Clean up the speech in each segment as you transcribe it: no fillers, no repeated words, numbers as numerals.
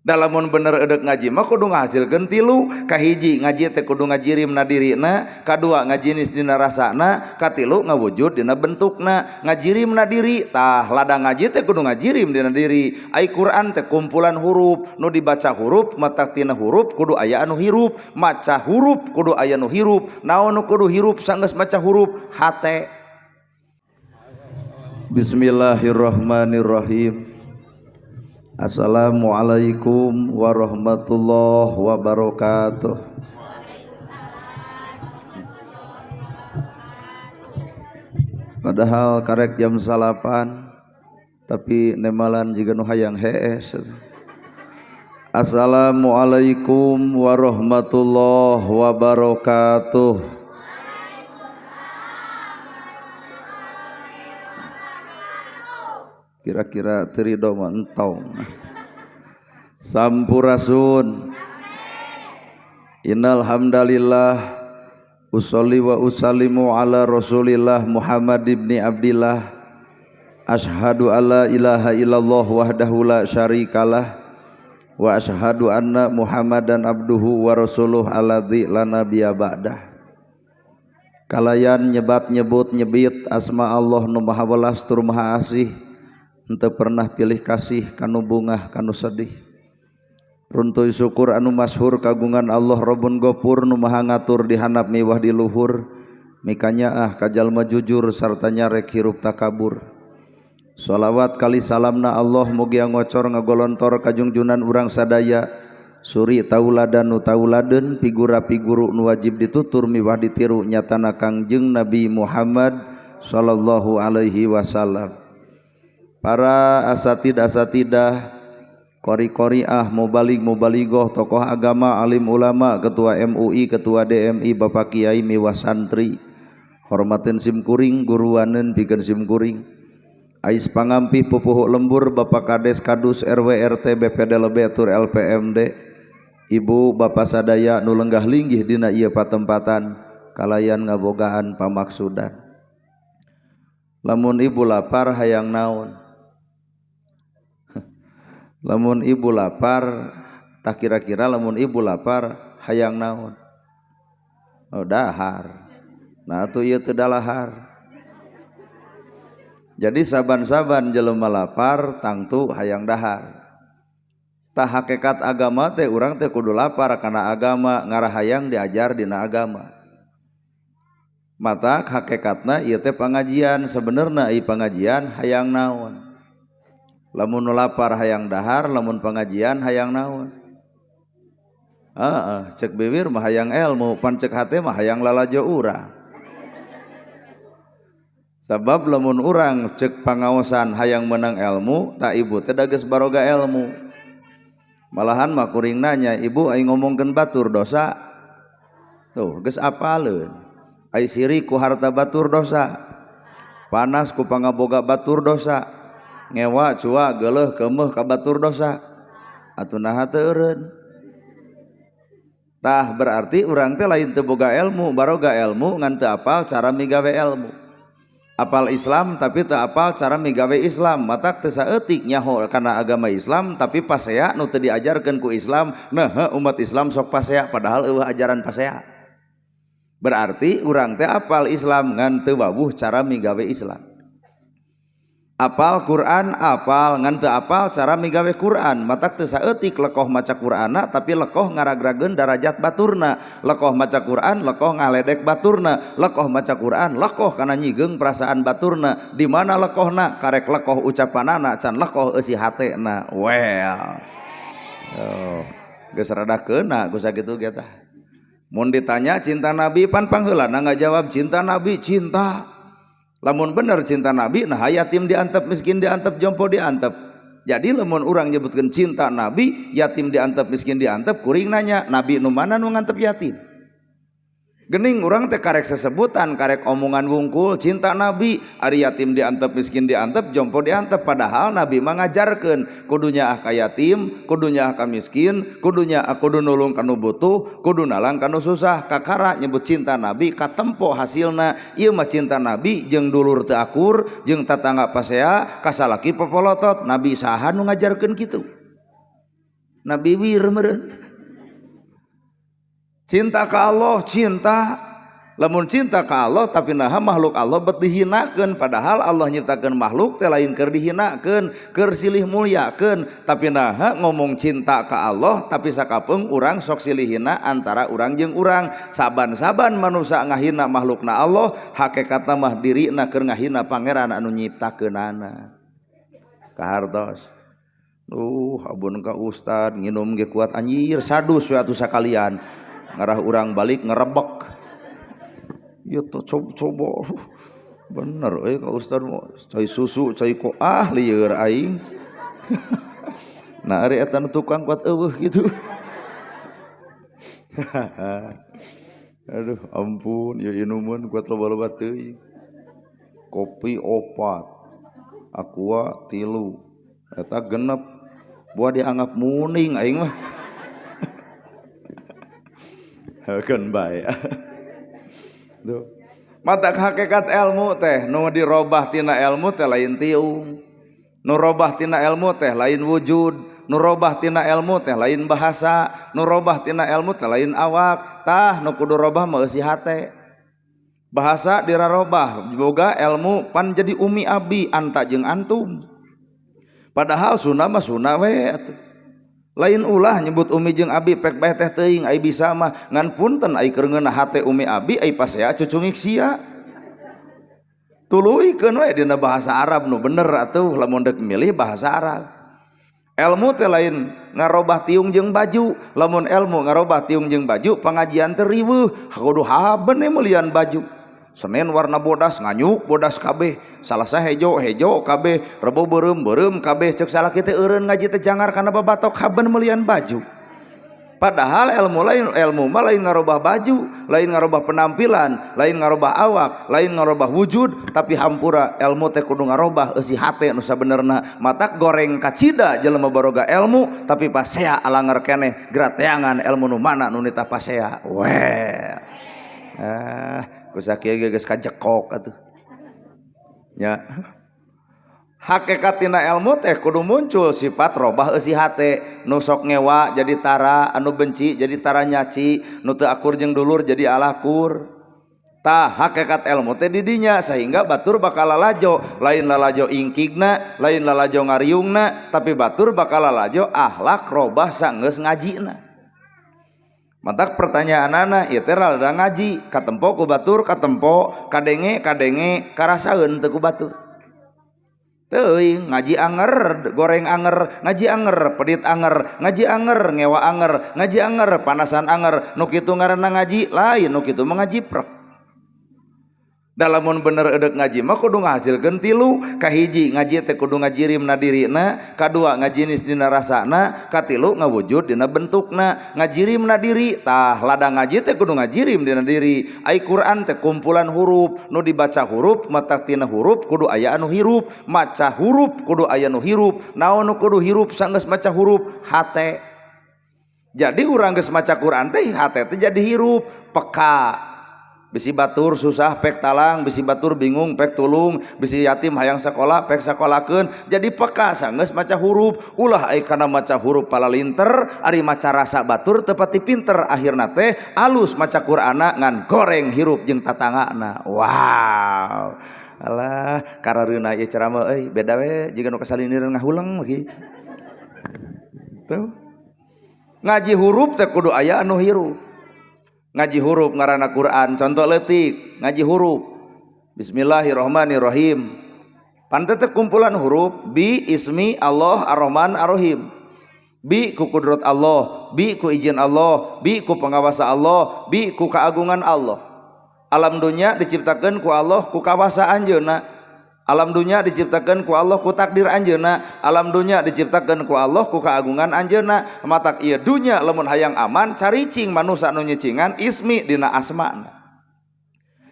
Da lamun bener edek ngaji mah kudu ngahasilkeun tilu, kahiji ngaji teh kudu ngajirim na dirina, kadua ngajinis dina rasana, katilu ngawujud dina bentukna. Ngajirim na diri, tah ladang ngaji teh kudu ngajirim dina diri. Ai Quran teh kumpulan huruf, nu dibaca huruf, matak tina huruf kudu aya anu hirup, maca huruf kudu aya nu hirup. Naon nu kudu hirup sanggeus maca huruf? Hate. Bismillahirrahmanirrahim. Assalamualaikum warahmatullahi wabarakatuh. Padahal karek jam 9 tapi nemalan jiga nu hayang hees. Assalamualaikum warahmatullahi wabarakatuh. Kira-kira terido mah entong. Sampurasun. Innal hamdalillah usolli wa usallimu ala Rasulillah Muhammad ibni Abdillah. Ashhadu alla ilaha illallah wahdahu la syarikalah wa ashhadu anna Muhammadan abduhu wa rasuluh alladzi la nabiyya ba'dah. Kalayan nyebat nyebut nyebit asma Allah nu maha welas tur maha asih. Henteu pernah pilih kasih kanu bungah kanu sedih. Runtuy syukur anu masyhur kagungan Allah Rabbun Gofur nu maha ngatur di handap miwah di luhur. Mikanyaah ka jalma jujur sarta nyarek hirup takabur. Sholawat kali salamna Allah mugia ngocor ngagolontor kajungjunan urang sadaya. Suri tauladan nu tauladeun figura piguru nu wajib ditutur miwah ditiru nyatana Kangjeng Nabi Muhammad sallallahu alaihi wasallam. Para asatid asatidah, qori-qoriah, mubalig mubaligoh, tokoh agama, alim ulama, ketua MUI, ketua DMI, bapak kiai miwah santri, hormatin simkuring, guruaneun pikeun simkuring, ais pangampih pupuhu lembur, bapak kades kadus RW RT BPD Lebetur LPMD, ibu bapak sadaya nu lenggah linggih dina ieu patempatan, kalayan ngabogaan pamaksudan. Lamun ibu lapar hayang naon? Lamun ibu lapar, tak kira-kira lamun ibu lapar hayang naon? Oh, dahar. Nah atuh ieu teu dalahar. Jadi saban-saban jelema lapar tangtu hayang dahar. Tah hakikat agama teh urang teh kudu lapar kana agama, ngarahayang diajar dina agama. Mata hakikatna ieu teh pangajian, sebenarna ieu pangajian hayang naon? Lamun nu lapar hayang dahar, lamun pengajian hayang naon? Heeh, cek bibir mah hayang ilmu, pan cek hate mah hayang lalajo urang. Sabab lamun urang cek pangaosan hayang menang ilmu, tak ibu teh da geus baroga ilmu. Malahan mah kuring nanya, ibu aing ngomongkeun batur dosa. Tuh, geus apaleun. Ai sirik ku harta batur dosa. Panas ku pangaboga batur dosa. Ngewa cua geuleuh keumeuh ka batur dosa. Atuh naha teu eureun? Tah berarti urang teh lain teu boga ilmu, baroga ilmu ngan teu apal cara migawe ilmu. Apal Islam tapi teu apal cara migawe Islam, matak teu saeutik nyaho kana agama Islam tapi pasea nu teu diajarkeun ku Islam, nah umat Islam sok pasea padahal eueuh ajaran pasea. Berarti urang teh apal Islam ngan teu wawuh cara migawe Islam. Apal Quran apal ngan teu apal cara migawe Quran, matak teu saeutik lekoh maca Qur'anna tapi lekoh ngaragrageun darajat baturna, lekoh maca Quran lekoh ngaledek baturna, lekoh maca Quran lekoh kana nyigeung perasaan baturna. Di mana lekohna? Karek lekoh ucapanana can lekoh eusi hatena. Well, oh, geus rada keuna ku sakitu ge tah. Mun ditanya cinta Nabi pan pangheulana ngajawab cinta Nabi cinta. Lamun bener cinta Nabi, nah yatim diantep, miskin diantep, jompo diantep. Jadi lamun urang nyebutkeun cinta Nabi, yatim diantep, miskin diantep, kuring nanya, Nabi nu mana nu ngantep yatim? Gening urang teh karek sesebutan, karek omongan wungkul cinta Nabi, ari yatim diantep, miskin diantep, jompo diantep, padahal Nabi mah ngajarkeun kudunya ah ka yatim, kudunya ah ka miskin, kudunya ah kudu nulung kanu butuh, kudu nalang kanu susah. Kakara nyebut cinta Nabi katempo hasilna, ieu mah cinta Nabi jeung dulur teu akur, jeung tatangga pasea, kasalaki popolotot. Nabi saha nu ngajarkeun kitu? Na bibir meureun. Cinta ka Allah, cinta. Lamun cinta ka Allah tapi naha makhluk Allah bet dihinakeun, padahal Allah nyiptakeun makhluk teh lain keur dihinakeun, keur silih mulyakeun, tapi naha ngomong cinta ka Allah tapi sakapeung urang sok silih hina antara urang jeung urang. Saban-saban manusia ngahina makhlukna Allah, hakikatna mah dirina keur ngahina pangeran anu nyiptakeunana. Kahartos. Abun ka ustad nginum ge kuat anjir sadus we atuh sakalian. Ngarah urang balik ngerebek. Ya tuh coba bener ka ustad mau cai susu cai ko ah lieur aing. Nah ari eta nu tukang kuat eueuh gitu. Aduh ampun ya inuman kuat loba-loba teuing. Kopi 4, aqua 3, eta 6 buah dianggap muning aing mah. Keun bae. Tuh. Mata hakikat ilmu teh nu dirobah tina ilmu teh lain tiung, nu robah tina ilmu teh lain wujud, nu robah tina ilmu teh lain bahasa, nu robah tina ilmu teh lain awak. Tah nu kudu robah mah eusi hate. Bahasa dirarobah boga ilmu pan jadi umi abi anta jeung antum. Padahal sunah mah sunah we atuh. Lain ulah nyebut umi jeung abi pek bae teh teuing ai bisa mah ngan punten ai keur ngeunah hate umi abi ai pasea cucungik sia. Tuluykeun we dina bahasa Arab nu bener atuh lamun deuk milih bahasa Arab. Ilmu teh lain ngarobah tiung jeung baju, lamun ilmu ngarobah tiung jeung baju pangajian teh riweuh kudu haben meulian baju. Senin warna bodas nganyuk bodas kabeh, Salasa hejo hejo kabeh, Rebo beureum beureum kabeh, ceuk salaki teh eureun ngaji teh jangar kana babatok haben meulian baju. Padahal ilmu lain, ilmu mah lain ngarobah baju, lain ngarobah penampilan, lain ngarobah awak, lain ngarobah wujud, tapi hampura ilmu teh kudu ngarobah eusi hate nu sabenerna. Matak goreng kacida jelema baroga ilmu, tapi pasea alanger keneh grateangan ilmu nu mana nu nitah pasea. Weh. Kusakieu ge geus kajekok atuh. Ya. Hakikat tina ilmu teh kudu muncul sifat robah eusi hate, nu sok ngewa jadi tara, anu benci jadi tara nyaci, nu teu akur jeung dulur jadi alakur. Tah hakikat ilmu teh di dinya sehingga batur bakal lalajo, lain lalajo ingkigna, lain lalajo ngariungna, tapi batur bakal lalajo akhlak robah sanggeus ngajina. Matak pertanyaanana ieu teh rada ngaji, katempo ku batur, katempo, kadenge kadenge, karasaeun teu ku batur. Teuing ngaji anger, goreng anger, ngaji anger, pedit anger, ngaji anger, ngewa anger, ngaji anger, panasan anger, nu kitu ngaranna ngaji, lain nu kitu mah ngaji prek. Da lamun bener edek ngaji mah kudu ngahasilkeun tilu, kahiji ngaji teh kudu ngajirim na dirina, kadua ngajinis dina rasana, katilu ngawujud dina bentukna. Ngajirim na diri, tah ladang ngaji teh kudu ngajirim dina diri. Ai Quran teh kumpulan huruf, nu dibaca huruf matak tina huruf kudu aya anu hirup, maca huruf kudu aya nu hirup, naon nu kudu hirup sanggeus maca huruf hate. Jadi urang geus maca Quran teh hate teh jadi hirup, peka. Bisi batur susah pek talang, bisi batur bingung pek tulung, bisi yatim hayang sekolah pek sakolakeun, jadi peka sanggeus maca huruf. Ulah ai kana maca huruf palalinter, ari maca rasa batur teu pati pinter, akhirna teh alus maca Qur'ana ngan goreng hirup jeung tatanggana. Wow. Alah karareuna ieu ceramah euy, beda we jiga nu kasalinireun ngahuleng lagi. Tuh. Ngaji huruf teh kudu aya anu hirup. Ngaji huruf ngaranna Quran, contoh leutik, ngaji huruf. Bismillahirrahmanirrahim. Pantes teh kumpulan huruf bi ismi Allah Ar-Rahman Ar-Rahim. Bi ku kudrat Allah, bi ku izin Allah, bi ku pengawasa Allah, bi ku keagungan Allah. Alam dunia diciptakan ku Allah ku kawasa anjeunna. Alam dunia diciptakan ku Allah ku takdir anjeunna. Alam dunia diciptakan ku Allah ku keagungan anjeunna. Matak ieu dunya lamun hayang aman caricing manusa nu nyicingan ismi dina asmana.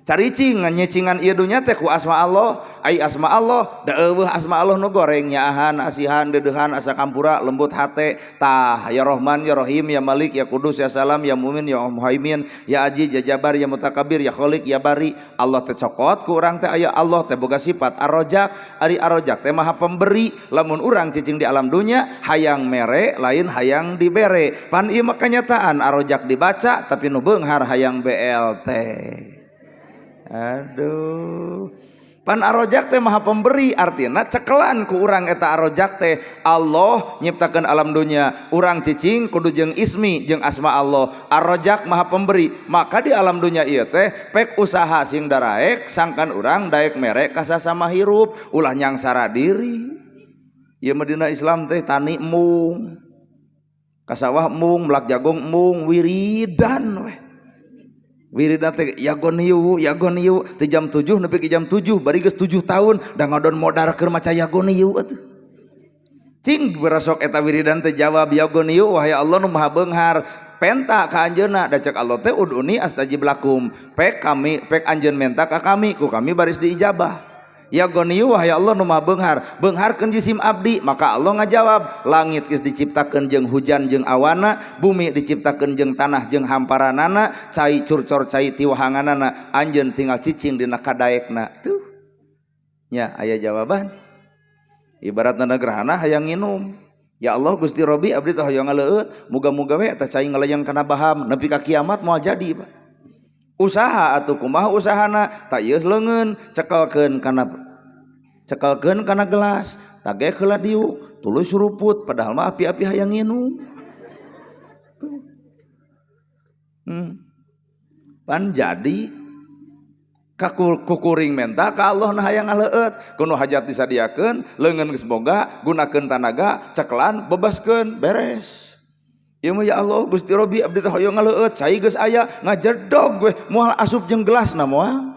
Caricing nyecingan ieu dunya teh ku asma Allah, ai asma Allah da eueuh asma Allah nu goreng nyaahan, asihan, deudeuhan, asa kampura, lembut hate. Tah ya Rahman, ya Rahim, ya Malik, ya Kudus, ya Salam, ya Mumin, ya Muhaimin, ya Aziz, ya Jabar, ya Mutakabbir, ya Khaliq, ya Bari. Allah teh cokot ku urang teh aya Allah teh boga sifat Ar-Razzaq, ari Ar-Razzaq teh Maha Pemberi. Lamun urang cicing di alam dunya hayang mere lain hayang dibere. Pan ieu mah kanyataan Ar-Razzaq dibaca tapi nu beunghar hayang BLT. Aduh. Pan Ar-Razzaq teh Maha Pemberi, artinya cekelan ku urang eta Ar-Razzaq teh Allah nyiptakeun alam dunia, urang cicing kudu jeung ismi jeung asma Allah. Ar-Razzaq Maha Pemberi, maka di alam dunia ieu teh pek usaha sing daraek sangkan urang daek mere ka sasama hirup, ulah nyangsara diri. Ieu mah dina Islam teh tani embung, ka sawah embung, melak jagung embung, wiridan weh. Wiridan teh ya Ghoniyyu, ya Ghoniyyu ti jam 7 nepi ka jam 7 bari geus 7 tahun da ngadon modar keur maca ya Ghoniyyu atuh. Cing berasok eta wiridan teh jawab ya Ghoniyyu wahai Allah nu maha beunghar penta ka anjeunna da cek Allah teh ud'uni astajib lakum, pek kami pek anjeun menta ka kami ku kami baris diijabah. Ya Ghoniyyu wahai Allah nu maha beunghar, beungharkeun jisim abdi, maka Allah ngajawab langit geus diciptakeun jeung hujan jeung awana, bumi diciptakeun jeung tanah jeung hamparanana, cai curcor cai ti wahanganana, anjeun tinggal cicing dina kadaekna. Tuh. Nya aya jawaban. Ibaratna gerhana hayang nginum. Ya Allah Gusti Robbi abdi teh hoyong ngaleueut, muga-muga we eta cai ngalayang kana baham nepi ka kiamat moal jadi, Pak. Usaha atuh kumaha usahana tak ieu leungeun cekelkeun kana gelas tagek heula diuk tuluy suruput padahal mah api-api hayang nginum. Pan jadi kukuring menta ka Allah na hayang ngaleueut kuno hajat disadiakeun leungeun geus boga gunakeun tanaga cekelan bebaskeun beres. Ieu mah ya Allah Gusti Robbi abdi teh hoyong ngaleueut cai geus aya ngajedog we moal asup jeung gelasna moal.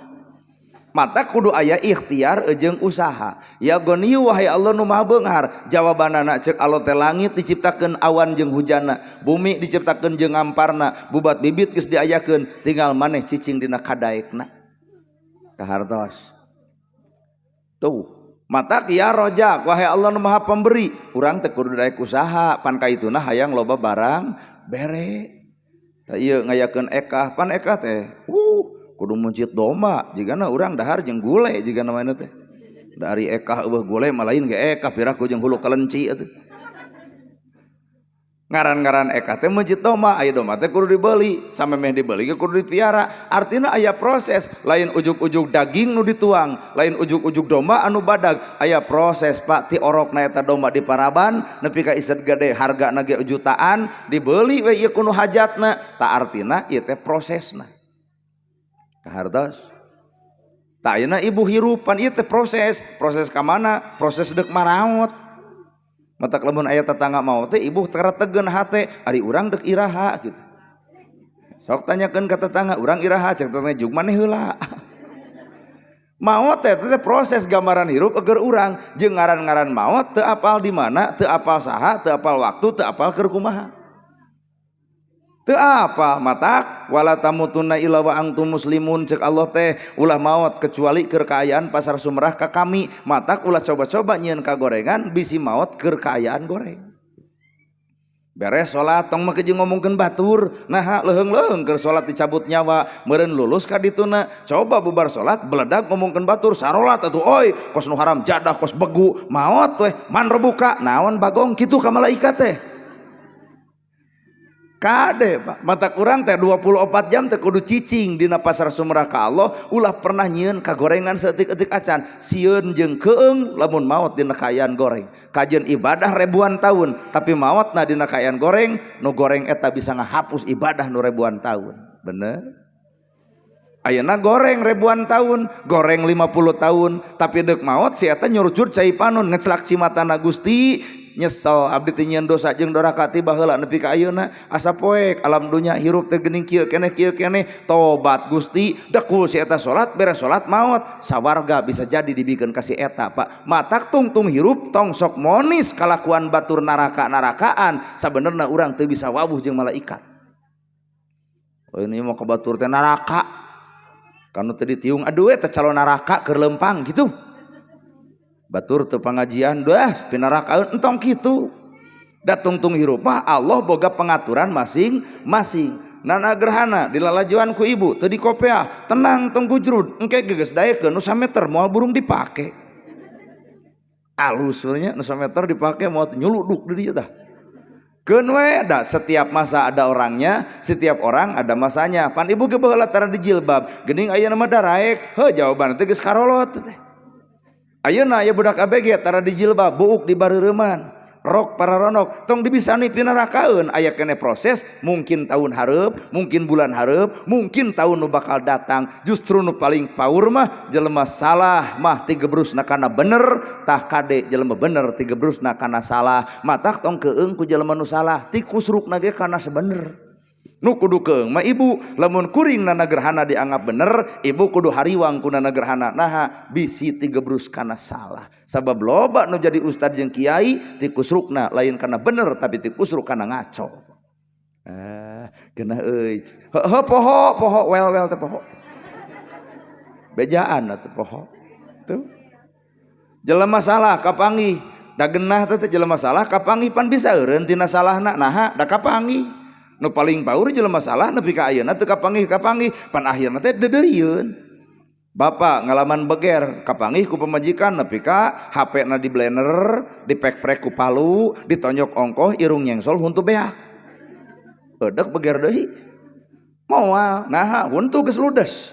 Mata kudu aya ikhtiar jeung usaha. Ya Ghoniyyu wahai Allah nu maha beunghar, jawabanana cek Allah teh langit diciptakeun awan jeung hujana, bumi diciptakeun jeung ngamparna, bubat bibit geus diayakeun tinggal maneh cicing dina kadaekna. Kahartos. Tuh. Mata ya Razzaq wahai Allah nu maha pemberi, urang teh kudu daek usaha pan kaituna hayang loba barang bere. Tah ieu ngayakeun ekah pan ekah teh kudu muncit domba jigana urang dahar jeung gule jigana mana teh. Dari ekah eueuh gule mah lain ge ekah piraku jeung hulu kelenci atuh. Ngaran-ngaran ekah teh mencit domba, aya domba teh kudu dibeli, samemeh dibeli ge kudu dipiara. Artina aya proses, lain ujug-ujug daging nu dituang, lain ujug-ujug domba anu badag, aya proses Pak ti orokna eta domba diparaban nepi ka iset gede hargana ge jutaan, dibeli we ieu kudu hajatna, tah artina ieu teh prosesna. Kahartos. Tah ayeuna ibu hirupan ieu teh proses, proses ka mana? Proses deuk maraot. Matak lamun aya tetangga mau teh ibu teretegeun hate, ari urang deuk iraha gitu. Sok tanyakeun ka tetangga, urang iraha cek tetangga jug maneh heula. Maot teh teh proses gambaran hirup agar urang jeung ngaran-ngaran maot teu apal di mana, teu apal saha, teu apal waktu, teu apal keur kumaha. Teu apa matak wala tamutunna illa wa antum muslimun cek Allah teh ulah maot kecuali keur kaayaan pasar sumerah ka kami, matak ulah coba-coba nyieun kagorengan bisi maot keur kaayaan goreng. Beres salat tong make jeung ngomongkeun batur, naha leuheung-leuheung keur salat dicabut nyawa meureun lulus ka dituna. Coba bubar salat beledag ngomongkeun batur sarolat atuh oi kos nu haram jadah kos begu maot weh man rebuka naon bagong kitu ka malaikat teh. Kade Pak, mata kurang teh 24 jam teh kudu cicing dina pasar sumerah ka Allah, ulah pernah nyieun kagorengan saeutik-eutik acan, sieun jeung keung lamun maot dina kaayaan goreng. Kajeun ibadah ribuan tahun, tapi maotna dina kaayaan goreng, nu goreng eta bisa ngahapus ibadah nu ribuan tahun. Bener? Ayeuna goreng ribuan tahun, goreng 50 tahun, tapi deuk maot si eta nyurucur cai panon ngecelak cimatana Gusti. Nyesel abdi teh nyieun dosa jeung doraka ti baheula nepi ka ayeuna asa poek alam dunya hirup teh geuning kieu keneh tobat Gusti dekul si eta salat beres salat maot sawarga bisa jadi dibikeun ka si eta Pak. Matak tungtung hirup tong sok monis kalakuan batur naraka-narakaan sabenerna urang teu bisa wawuh jeung malaikat. Oh ini mau ka batur teh neraka. Kanu teu ditiung aduh eta calon neraka keur leumpang gitu. Batur teu pangajian dah pinarakaeun entong kitu. Da tungtung hirup mah Allah boga pengaturan masing-masing. Nana gerhana dilalajuan ku ibu teu dikopeah, tenang tong gujrud, engke geus daekeun nu sameter moal burung dipake. Alus nya nu sameter dipake moal nyuluduk di dieu tah. Keun we da setiap masa ada orangnya, setiap orang ada masanya. Pan ibu ge baheula tara dijilbab, geuning ayeuna mah daraek, heuh jawaban teh geus karolot teh. Ayeuna aya budak ABG tara dijilbab, buuk di bareureman. Rok pararonok tong dibisani pinarakaeun, aya keneh proses, mungkin tahun hareup, mungkin bulan hareup, mungkin tahun nu bakal datang. Justru nu paling paur mah jelema salah mah tigebrusna kana bener, tah kade jelema bener tigebrusna kana salah. Matak tong keung ku jelema nu salah, tikusrukna ge kana sebener. Nu kudu keung mah ibu, lamun kuring nana gerhana dianggap bener, ibu kudu hariwang ku nana gerhana. Naha bisi tigebrus kana salah. Sabab loba nu jadi ustad jeung kiai tikusrukna lain kana bener tapi tikusruk kana ngaco. Geunah euy. Heuh poho poho wel-wel teh poho. Bejaan atuh poho. Tuh. Jelema salah kapanggih, da geunah teh jelema salah kapanggih pan bisa eureun tina salahna. Naha da kapanggih. Nu paling paur jelema salah nepi ka ayeuna teu kapanggih-kapanggih pan akhirna teh deudeuieun. Bapak ngalaman beger kapanggih ku pamajikan nepi ka HP na di blender, dipek-prek ku palu, ditonyok ongkoh irung nyengsol huntu beak. Edek beger deui. Moal, naha huntu geus ludes.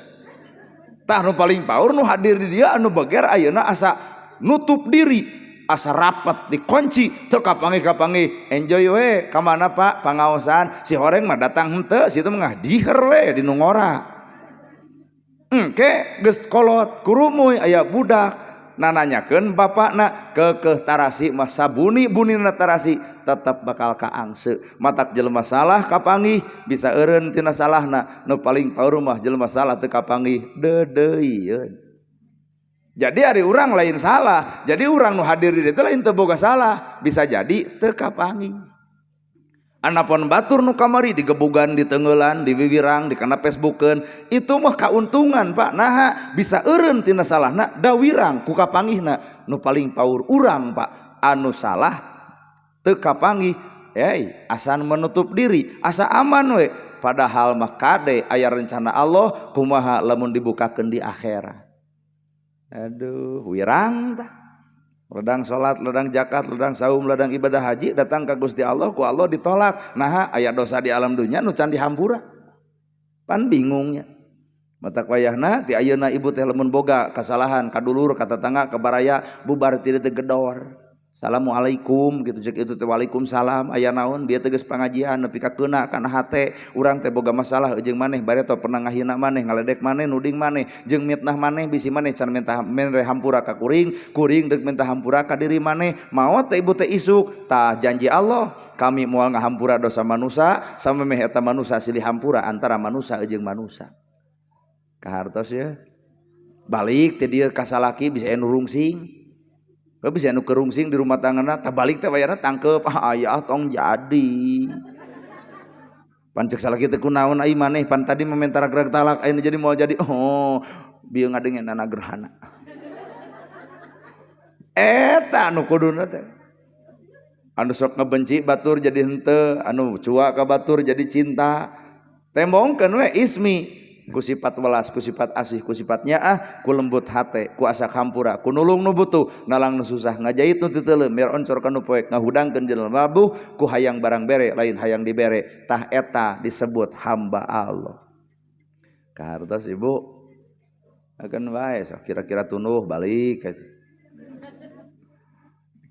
Tah nu paling paur nu hadir di dia anu beger ayeuna asa nutup diri, asa rapat dikunci teu kapanggih-kapanggih, enjoy we ka mana Pak pangaosan si horeng mah datang henteu, situ mah diher we di nu ngora. Engke geus kolot kurumuy aya budak nananyakeun bapakna keukeuh tarasi mah sabuni bunina tarasi tetep bakal kaangse. Matak jelema salah kapanggih bisa eureun tina salahna, nu paling paur mah jelema salah teu kapanggih deudeuieun. Jadi ari urang lain salah, jadi urang nu hadir di dieu lain teu boga salah, bisa jadi teu kapanggih. Anapun batur nu kamari digebugan, ditengelan, diwiwirang, dikana Facebookeun, itu mah kauntungan Pak. Naha bisa eureun tina salahna da wirang ku kapanggihna. Nu paling paur urang Pak, anu salah teu kapanggih, asan menutup diri, asa aman we. Padahal mah kade aya rencana Allah kumaha lamun dibukakeun di akhirat. Aduh, wirang tah. Ledang salat, ledang zakat, ledang saum, ledang ibadah haji datang ka Gusti Allah ku Allah ditolak. Naha aya dosa di alam dunya nu can dihampura. Pan bingungnya. Matak wayahna ti ayeuna ibu teh lamun boga kasalahan ka dulur, ka tetangga, ka baraya bubar ti teh gedor. Assalamualaikum gitu cek itu teh waalaikumsalam aya naon bieu teh geus pangajian nepi ka keuna kana hate urang teh boga masalah jeung maneh bareto pernah ngahina maneh ngaledek maneh nuding maneh jeung mitnah maneh bisi maneh can minta mere hampura ka kuring, kuring deuk minta hampura ka diri maneh maot teh ibu teh isuk tah janji Allah kami moal ngahampura dosa manusa samemeh eta manusa silih hampura antara manusa jeung manusa. Kahartos ya balik teh dieu ka salaki bisa anu rungsing. Gak bisa anu kerungsing di rumah tanggana, tak balik teh wayahna tangkep, ah ayah tong jadi. Pan cek salaki teh kunaon ai maneh, pan tadi meminta ragrag talak, ayeuna jadi mau jadi, oh bieu ngadengen nana gerhana. Eta anu kuduna teh. Anu sok ngebenci batur jadi henteu, anu cua ka batur jadi cinta. Tembongkeun we ismi. Ku sifat welas, ku sifat asih, ku sifat nyaah, ku lembut hate, ku asa hampura, ku nulung nu butuh, nalang nu susah, ngajait nu teu mer oncor ka nu poek, ngahudangkeun jelema labuh, ku hayang barang bere, lain hayang dibere. Tah eta disebut hamba Allah. Kahartos ibu akan bae sok kira-kira tunduh balik gitu.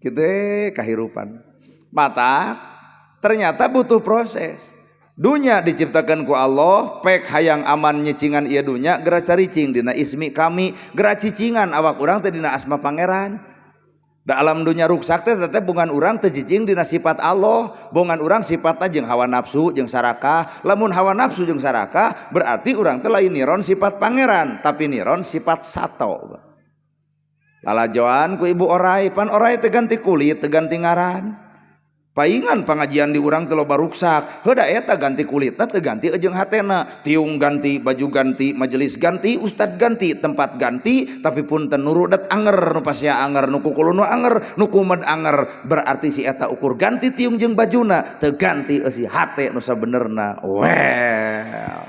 Kitu kahirupan. Mata ternyata butuh proses. Dunya diciptakan ku Allah, pek hayang aman nyicingan ieu dunya, geura caricing dina ismi kami, geura cicingan awak urang teh dina asma pangeran. Da alam dunya ruksak teh teh bongan urang teh cicing dina sifat Allah, bongan urang sifatna jeung hawa nafsu jeung sarakah. Lamun hawa nafsu jeung sarakah berarti urang teh lain niron sifat pangeran, tapi niron sifat sato. Lalajoan ku ibu orai, pan orai teh ganti kulit, teh ganti ngaran. Paingan pangajian di urang teh loba ruksak. Heuda eta ganti kulitna teu ganti jeung hatena. Tiung ganti, baju ganti, majelis ganti, ustad ganti, tempat ganti, tapi punten nu rudet anger, nu pasea anger, nu kukulunu anger, nu kumed anger. Berarti si eta ukur ganti tiung jeung bajuna, teu ganti eusi hate nu sabenerna. Well.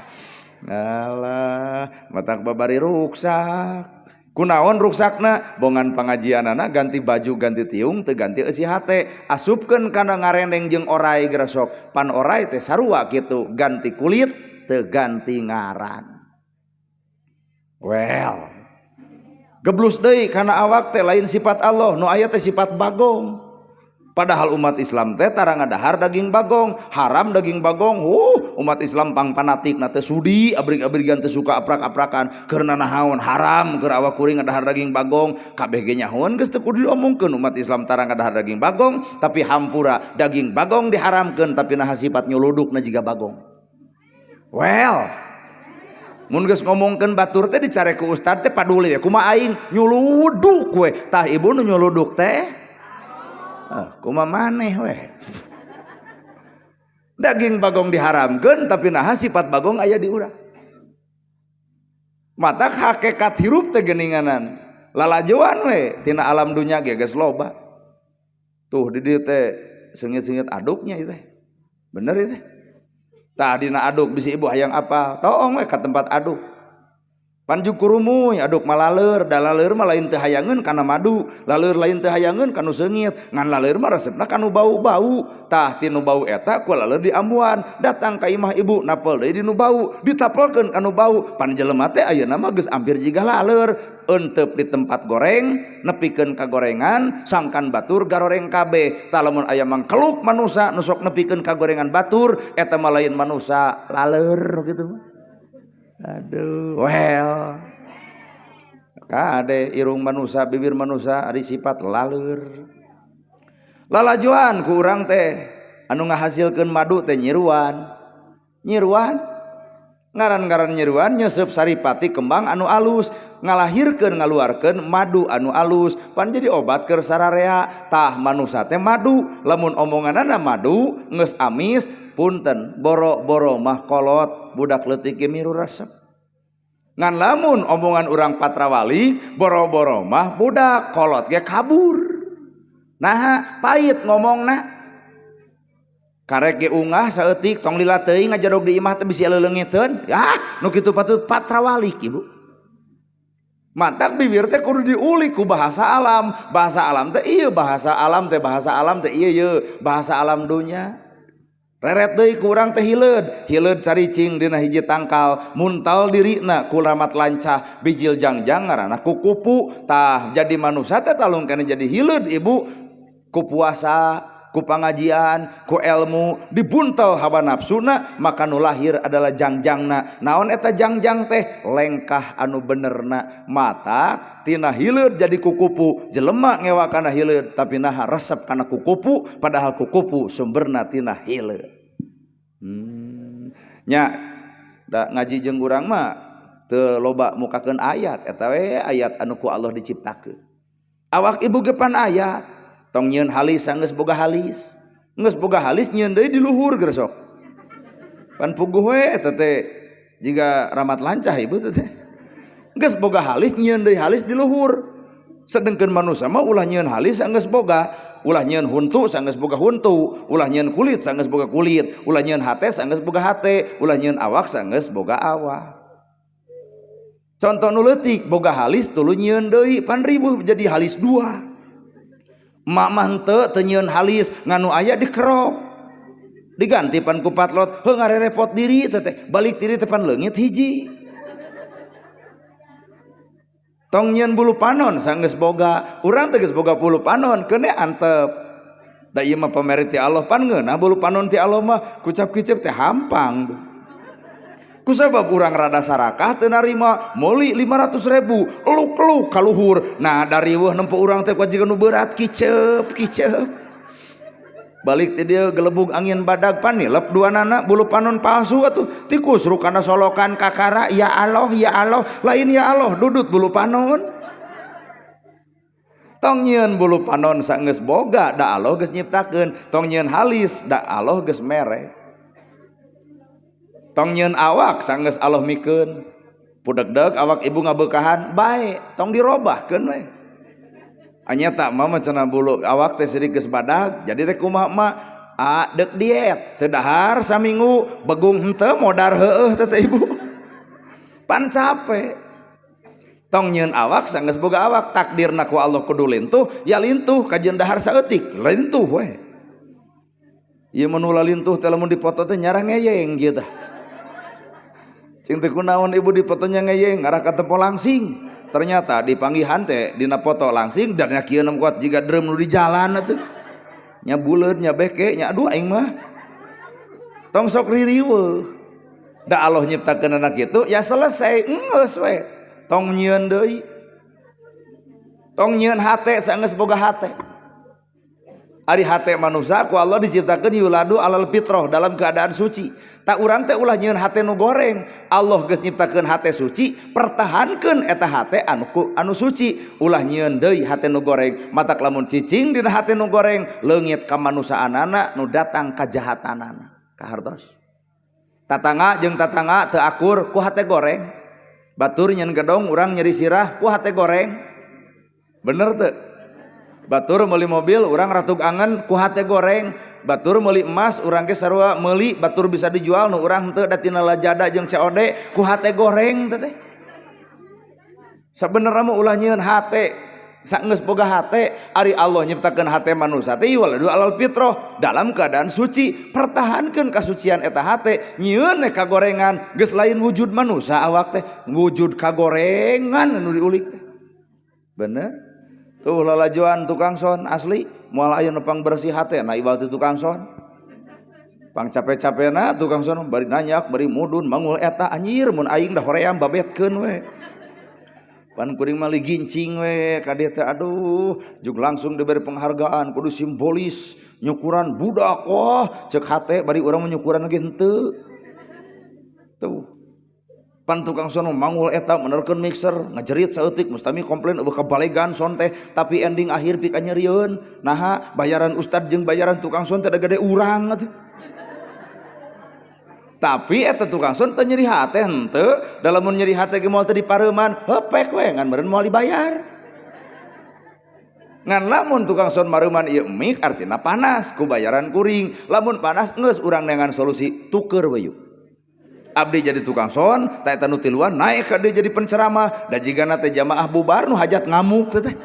Alah, matak babari ruksak. Kunaon ruksakna bongan pangajianana ganti baju ganti tiung teu ganti eusi hate asupkeun kana ngarendeng jeung orai gresok pan orai teh sarua kitu ganti kulit teu ganti ngaran. Well, geblus deui kana awak teh lain sifat Allah nu aya teh sifat bagong. Padahal umat Islam teh tara ngadahar daging bagong, haram daging bagong. Umat Islam pang fanatik na teh sudi abrig-abrigan teh suka aprak-aprakan karena nahaon haram keur awak kuring ngadahar daging bagong. Kabeh ge nyahoan geus teu kudu diomongkeun umat Islam tara ngadahar daging bagong, tapi hampura daging bagong diharamkeun tapi naha sifat nyuludukna jiga bagong. Well, mun geus ngomongkeun batur teh dicare ku ustad teh paduli we kumaha aing nyuluduk we. Tah ibu nu nyuluduk teh kumaha maneh we. Daging bagong diharamkeun tapi naha sifat bagong aya di urang. Matak hakikat hirup teh geuninganan. Lalajoan we tina alam dunya ge geus loba. Tuh di dieu teh seungit-seungit aduknya ieu teh. Bener ieu teh. Tah dina aduk bisi ibu hayang apa? Toong we ka tempat aduk. Panjuk kurumuy aduk malaleur, da laleur mah lain teu hayangeun kana madu, laleur lain teu hayangeun kanu seungit, ngan laleur mah resepna kanu bau-bau. Tah tinu bau eta ku laleur diambuan, datang ka imah ibu napel deui dinu bau, ditapelkeun kanu bau. Pan jelema teh ayeuna mah geus ampir jiga laleur, eunteup di tempat goreng, nepikeun ka gorengan, sangkan batur garoreng kabeh. Tah lamun aya mangkeluk manusa nu sok nepikeun ka gorengan batur, eta mah lain manusa, laleur kitu mah. Aduh, well. Kade irung manusa, bibir manusa ari sifat laleur. Lalajoan ku urang teh anu ngahasilkeun madu teh nyiruan. Nyiruan ngaran-ngaran nyiruan nyeuseub saripati kembang anu alus, ngalahirkeun ngaluarkeun madu anu alus, pan jadi obat keur sararea. Tah manusa teh madu, lamun omonganana madu geus amis punten boro-boro mah kolot budak leutik ge miru resep. Ngan lamun omongan urang patrawali boro-boro mah budak kolot ge kabur. Nah pahit ngomongna. Karek ge ungah saeutik tong lila teuing ngajadog di imah teh bisi leulengiteun. Ah nu kitu patut patrawalik ibu. Matak bibir teh kudu diulik ku bahasa alam. Bahasa alam teh ieu, bahasa alam teh bahasa alam teh ieu ye, bahasa alam dunya. Reret deui ku urang teh hileud, hileud caricing dina hiji tangkal, muntal dirina ku ramat lancah, bijil jangjang ngaranna ku kupu. Tah jadi manusia teh talung kana jadi hileud ibu ku puasa, ku pangajian, ku ilmu dibuntel hawa nafsuna, maka nu lahir adalah jangjangna. Naon eta jangjang teh? Lengkah anu benerna. Mata tina hileud jadi kukupu, jelema ngewa kana hileud tapi naha resep kana kukupu padahal kukupu sumberna tina hileud. Nya da ngaji jeung urang mah teu loba mukakeun ayat, eta we ayat anu ku Allah diciptakeun. Awak ibu ge pan ayat. Tong nyieun halis geus boga halis. Geus boga halis nyieun deui di luhur gresok. Pan puguh we eta teh jiga ramat lancah ibu teh. Geus boga halis nyieun deui halis di luhur. Sedengkeun manusia mah ulah nyieun halis geus boga, ulah nyieun huntu geus boga huntu, ulah nyieun kulit geus boga kulit, ulah nyieun hate geus boga hate, ulah nyieun awak geus boga awak. Contoh nu leutik boga halis tuluy nyieun deui pan ribuh jadi halis dua. Mak mah henteu teu nyieun halis nganu aya dikerok. Diganti pan ku patlot, heuh ngarerepot diri teh teh, balik diri teh pan leungit hiji. Tong nyieun bulu panon sanggeus boga, urang teh geus boga bulu panon keune antep. Da ieu mah pamere ti Allah pan ngeunah bulu panon ti Allah mah kucap-kicep teh hampang tuh. Kusabab urang rada sarakah teu narima meuli 500.000 eluk-eluk ka luhur. Nah dari weuh nempo urang teh kuat jiga nu berat kicep kicep. Balik ti dieu gelebug angin badag panilep dua nana bulu panon palsu atuh tikus rukana solokan kakara ya Allah ya Allah lain ya Allah dudut bulu panon. Tong nyieun bulu panon saenggeus boga, da Allah geus nyiptakeun. Tong nyieun halis, da Allah geus mere. Tong nyieun awak saenggeus Allah mikeun. Pudegdeg awak ibu ngabeukahan bae, tong dirobahkeun we. Anyata mama cenah bulu awak teh sidik geus badag, jadi rek kumaha emak? A deuk diet, teu dahar saminggu, begung henteu modar heueuh teh ibu. Pan capek. Tong nyieun awak sanggeus boga awak, takdirna ku Allah kudu lintuh, ya lintuh kajeun dahar saeutik, lintuh we. Ieu mun ulah lintuh teh lamun dipoto teh nyarah ngeyeng kieu tah. Cing teh kunaon ibu dipotonya ngeyeng ngarah ka tempo langsing. Ternyata dipanggihan teh dina foto langsing dan nya kieu kuat jiga drum nu di jalan atuh. Nya buleud nya beke nya aduh aing mah. Tong sok ririweuh. Da Allah nyiptakeun anak kitu ya selesai geus we. Tong nyieun deui. Tong nyieun hate saenggeus boga hate. Ari hate manusia ku Allah diciptakeun yuladu alal fitrah dalam keadaan suci. Tak urang teh ulah nyieun hate nu goreng. Allah geus nyiptakeun hate suci, pertahankeun eta hate anu suci. Ulah nyieun deui hate nu goreng. Matak lamun cicing dina hate nu goreng, leungit kamanusaanana nu datang kajahatanana. Kahartos. Tatangga jeung tatangga teu akur ku hate goreng. Batur nyen gedong urang nyeri sirah ku hate goreng. Bener teu? Batur meuli mobil urang ratug angen ku hate goreng. Batur meuli emas urang ge sarua meuli, batur bisa dijual nu urang henteu da tina lajada jeung COD ku hate goreng teh teh. Sabenerna mah ulah nyieun hate. Saenggeus boga hate, ari Allah nyiptakeun hate manusia teh waladu alal fitrah dalam keadaan suci. Pertahankeun kasucian eta hate, nyieun we kagorengan, geus lain wujud manusia awak teh, wujud kagorengan anu diulik teh. Bener? Tuh lalajoan tukang son asli moal aya nu pang bersih hate na iwal ti tukang son. Pang capek-capekna tukang son bari nanyak, bari mudun mangul eta anjir mun aing dah hoream babetkeun we. Pan kuring mah gincing we ka dieu teh aduh juk langsung diberi penghargaan kudu simbolis nyukuran budak wah cek hate bari urang mah nyukuran ge henteu. Tuh. Pan tukang son mangul eta menerkeun mixer ngajerit saeutik mustami komplain eueuh kabalegan son teh tapi ending akhir pika nyerieun naha bayaran ustad jeung bayaran tukang son teh da gede urang atuh. Tapi eta tukang son teu nyeri hate henteu, da lamun nyeri hate ge moal teu dipareuman, hepek we ngan meureun moal dibayar. Ngan lamun tukang son mareuman ieu mik artina panas ku bayaran kuring. Lamun panas geus urang neangan solusi tuker we yuk. Abdi jadi tukang son, ta eta nu tiluan naik ka dieu jadi penceramah, da jigana teh jamaah bubar nu hajat ngamuk teh teh.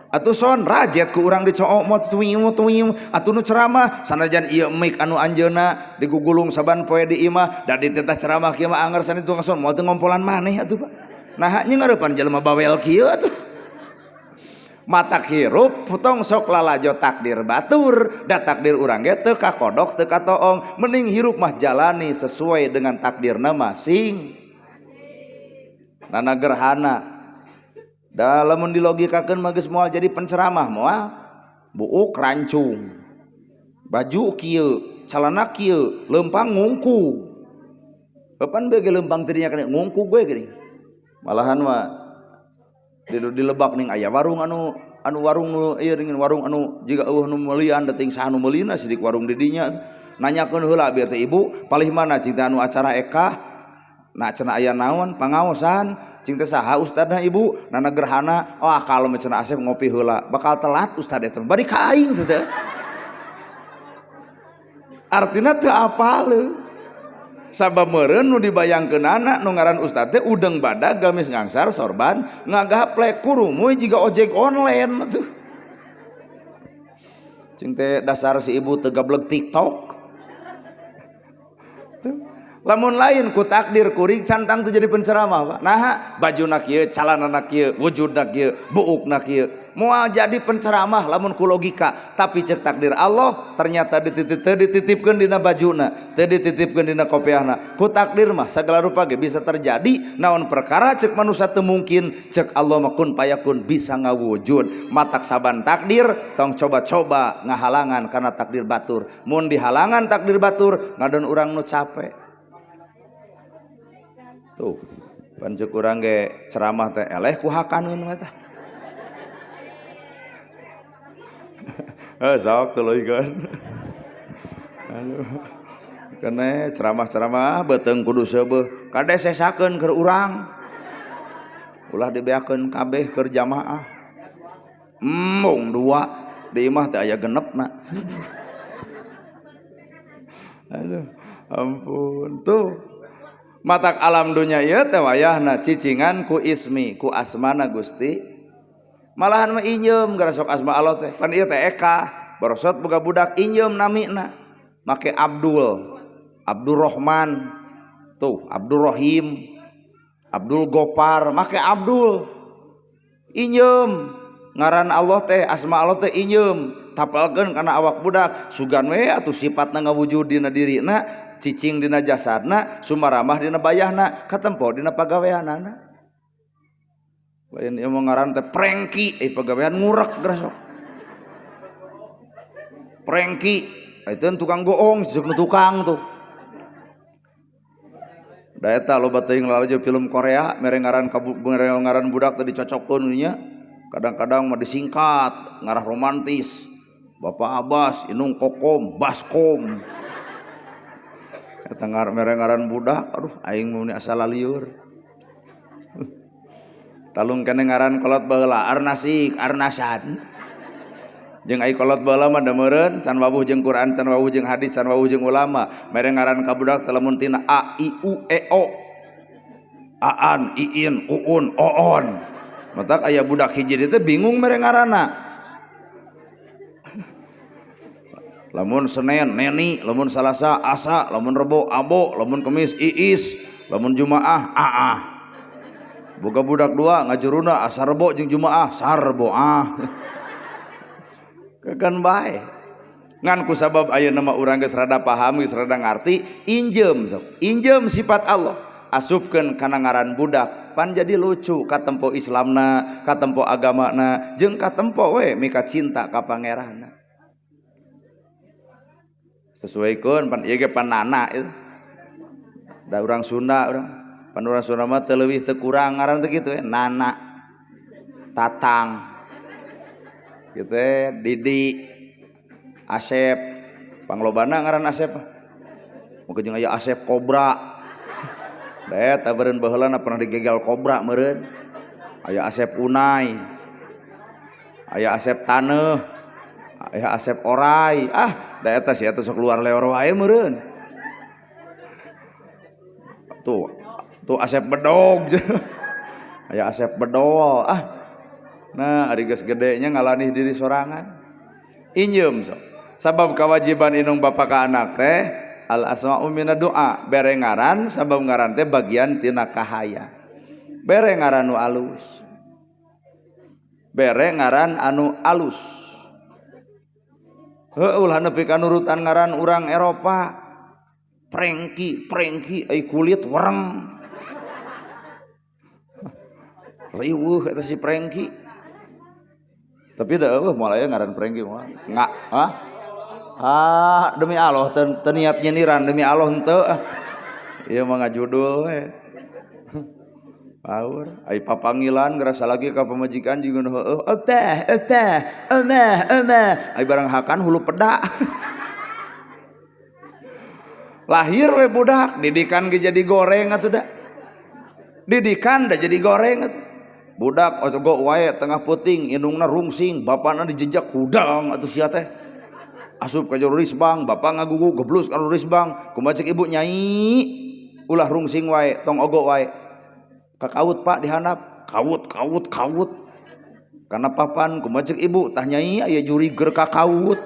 Atuh son rajet ku urang dicook mot tuiu tuiu atuh nu ceramah sanajan ieu mik anu anjeunna digugulung saban poe di imah da dititah ceramah kieu mah anger sani tukang son moal teu ngompolan maneh atuh Pak. Naha nya ngareupan jelema bawel kieu atuh. Matak hirup tong sok lalajo takdir batur da takdir urang ge teu kakodok teu katoong mending hirup mah jalani sesuai dengan takdirna masing. Nana gerhana da lamun dilogikakeun mah geus moal jadi penceramah moal buuk rancung baju kieu calana kieu leumpang ngungku kapan bege leumpang tadinya kana ngungku gue geuning malahan mah di lebak ning aya warung anu anu warung nu ieu dingin warung anu jiga eueuh nu meulian da ting saha nu meulina sidik warung di dinya nanyakeun heula bieu teh ibu palih mana cing teh anu acara ekah nah cenah aya naon pangaosan cing teh saha ustadna ibu nana gerhana wah kalau mah cenah Asep ngopi heula bakal telat ustad eta bari ka aing teh teh artina teu apaleun sabab meureun nu dibayangkeunana nu ngaran ustad teh udeng badag gamis ngangsar sorban ngagaplek kurumuy jiga ojek online tuh cing teh dasar si ibu teu gableg TikTok tuh. Lamun lain ku takdir kuring cantang tuh jadi penceramah Pak. Naha bajuna kieu, calanana kieu, wujudna kieu, buukna kieu. Moal jadi penceramah lamun ku logika, tapi cek takdir Allah ternyata teu dititipkeun dina bajuna, teu dititipkeun dina kopiahna. Ku takdir mah segala rupa ge bisa terjadi, naon perkara cek manusia teu mungkin, cek Allah mah kun payakun bisa ngawujud. Matak saban takdir tong coba-coba ngahalangan karena takdir batur. Mun dihalangan takdir batur ngadon urang nu capek. Tuh, pan cek urang ge ceramah teh eleh ku hakaneun we tah. Sok tuluy kan. Aduh. Kene ceramah-ceramah beuteung kudu seubeuh. Kade sesakeun keur urang. Ulah dibeakeun kabeh keur jamaah. Embung dua di imah teh aya genepna. Aduh, ampun tuh. Matak alam dunya ieu teh wayahna cicingan ku ismi, ku asmana Gusti. Malahan mah injem gara sok asma Allah teh. Pan ieu teh Eka, borosot boga budak injem namina. Make Abdul, Abdurrahman, tuh Abdurrahim, Abdul Gopar, make Abdul. Injem ngaran Allah teh, asma Allah teh injem, tapalkeun kana awak budak, sugan we atuh sifatna ngawujud dina dirina, cicing dina jasadna, sumaramah dina bayahna, katempo dina pagaweanana. Lain ieu mah ngaran teh Prengki, pagawean ngurek geura sok. Prengki, itu tukang goong, nu tukang tuh. Da eta loba teuing lalajo film Korea, mere ngaran mere ngaran budak teh dicocokkeun nya. Kadang-kadang mah disingkat, ngarah romantis. Bapak Abbas, Inung Kokom, Baskom. Eta mere ngaran budak, aduh aing mah asal liur. Talung kene ngaran kolot baheula Arnasik, Arnasan. Jeung ai kolot baheula mah da meureun can wawuh jeung Quran, can wawuh jeung hadis, can wawuh jeung ulama. Mere ngaran ka budak teh lamun tina A I U E O. Aan, Iin, Uun, Oon. Matak aya budak hiji dieu teh bingung mere ngaranna. Lamun Senin Neni, lamun Salasa Asa, lamun Rebo Abo, lamun Kemis Iis, lamun Jumaah Aah. Boga budak dua ngajuruna asa Rebo jeung Jumaah Sarboah. Kekan bae. Ngan ku sabab ayeuna mah urang geus rada paham, geus rada ngarti, injem sok. Injem sifat Allah, asupkeun kana ngaran budak, pan jadi lucu katempo Islamna, katempo agamana, jeung katempo we mika cinta ka pangeranna. Sesuaikeun pan ieu ge panana itu. Da urang Sunda urang, pan urang Sunda mah teu leuwih teu kurang ngaran teh kitu we, Nana. Tatang. Gitu Didi, Asep, panglobana ngaran Asep. Mungkin jeung aya Asep Kobra. Da eta beureun baheulana pernah digegal kobra meureun. Aya Asep Unai. Aya Asep Taneuh. Aya Asep Orai. Ah, da eta si eta sok keluar leor wae meureun. Tuh, tuh Asep Bedog. Aya Asep Bedol. Ah. Nah, ari geus gedenya ngalanih diri sorangan. Injem sok. Sabab kewajiban inung bapa ka anak teh al asma'u minad doa, bere ngaran sabab ngaran teh bagian tina kahaya. Bere ngaran nu alus. Bere ngaran anu alus. Heuh ulah nepi ka nurutan ngaran urang Eropa. Prengki, prengki ai kulit wereng. Riweuh eta si Prengki. Tapi da eueuh moal aya ngaran Prengki moal. Enggak, hah? Ah, demi Allah teu niat nyindiran, demi Allah henteu. Ieu mah ngajudul we. Power, ai papanggilan ngerasa lagi ka pamajikan juga nu heueuh, "Obah, obah, omah, omah." Ai barang hakan hulu peda. Lahir we budak, didikan ge jadi goreng atuh da. Didikan da jadi goreng atuh. Budak ogo wae tengah puting, indungna rungsing, bapana dijejak hudang atuh sia teh. Asup ka jero risbang, bapak ngagugu geblus ka risbang, kumaha cek ibu nyai, ulah rungsing wae, tong ogo wae. Kakaut pak dihandap, kaut kaut kaut. Karena papan kumaha cek ibu, tah nyai aya jurig ger kakaut.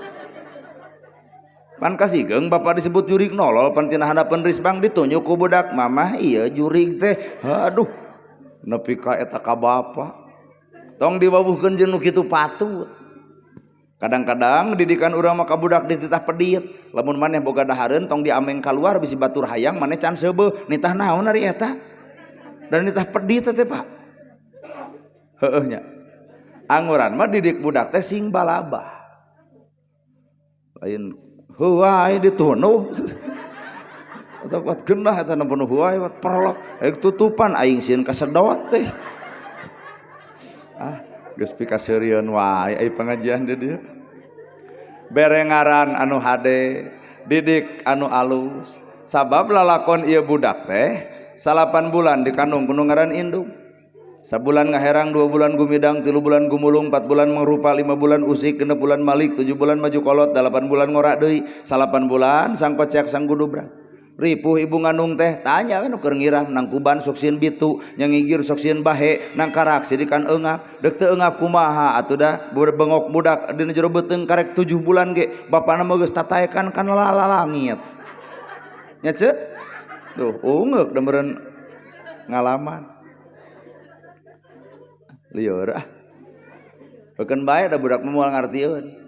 Pan kasigeung bapak disebut jurig nolol, pan tina handapeun risbang ditunjuk ku budak, mamah ieu jurig teh. Aduh, nepi ka eta ka bapa. Tong diwawuhkeun jeung nu kitu patut. Kadang-kadang didikan urang mah ka budak dititah pedit. Lamun maneh boga dahareun tong diameng kaluar bisi batur hayang maneh can seubeuh. Nitah naon ari eta? Dan nitah pedit teh Pak. Heueuh nya. Anguran mah didik budak teh sing balabah. Lain heuai ditunuh. Atau kuat genah eta nempo heuai wat perlok. Aing tutupan aing sieun kasedot teh. Ah, geus pikaseurieun wae ai pengajian di dieu. Bere ngaran anu hade, didik anu alus. Sabab lalakon ieu budak teh 8 bulan dikandung kudu ngaran indung. Sabulan ngaherang, 2 bulan gumidang, 3 bulan gumulung, 4 bulan mangrupa, 5 bulan usik, 6 bulan malik, 7 bulan maju kolot, 8 bulan ngorak deui, 8 bulan sang kocek sang gudubrak. Ripuh ibu ngandung teh, tanya kan keur ngiram nang kuban sok sieun bitu, nya ngigir sok sieun bahe, nang karak sidikan eungap, deuk teu eungap kumaha atuh dah bengok budak dina jero beuteung karek 7 bulan ge bapana mah geus tataekan kana lalangit. Nya ceu? Tuh ungeuk da meureun ngalaman. Lieur ah. Beukeun bae da budak mah moal ngartieun.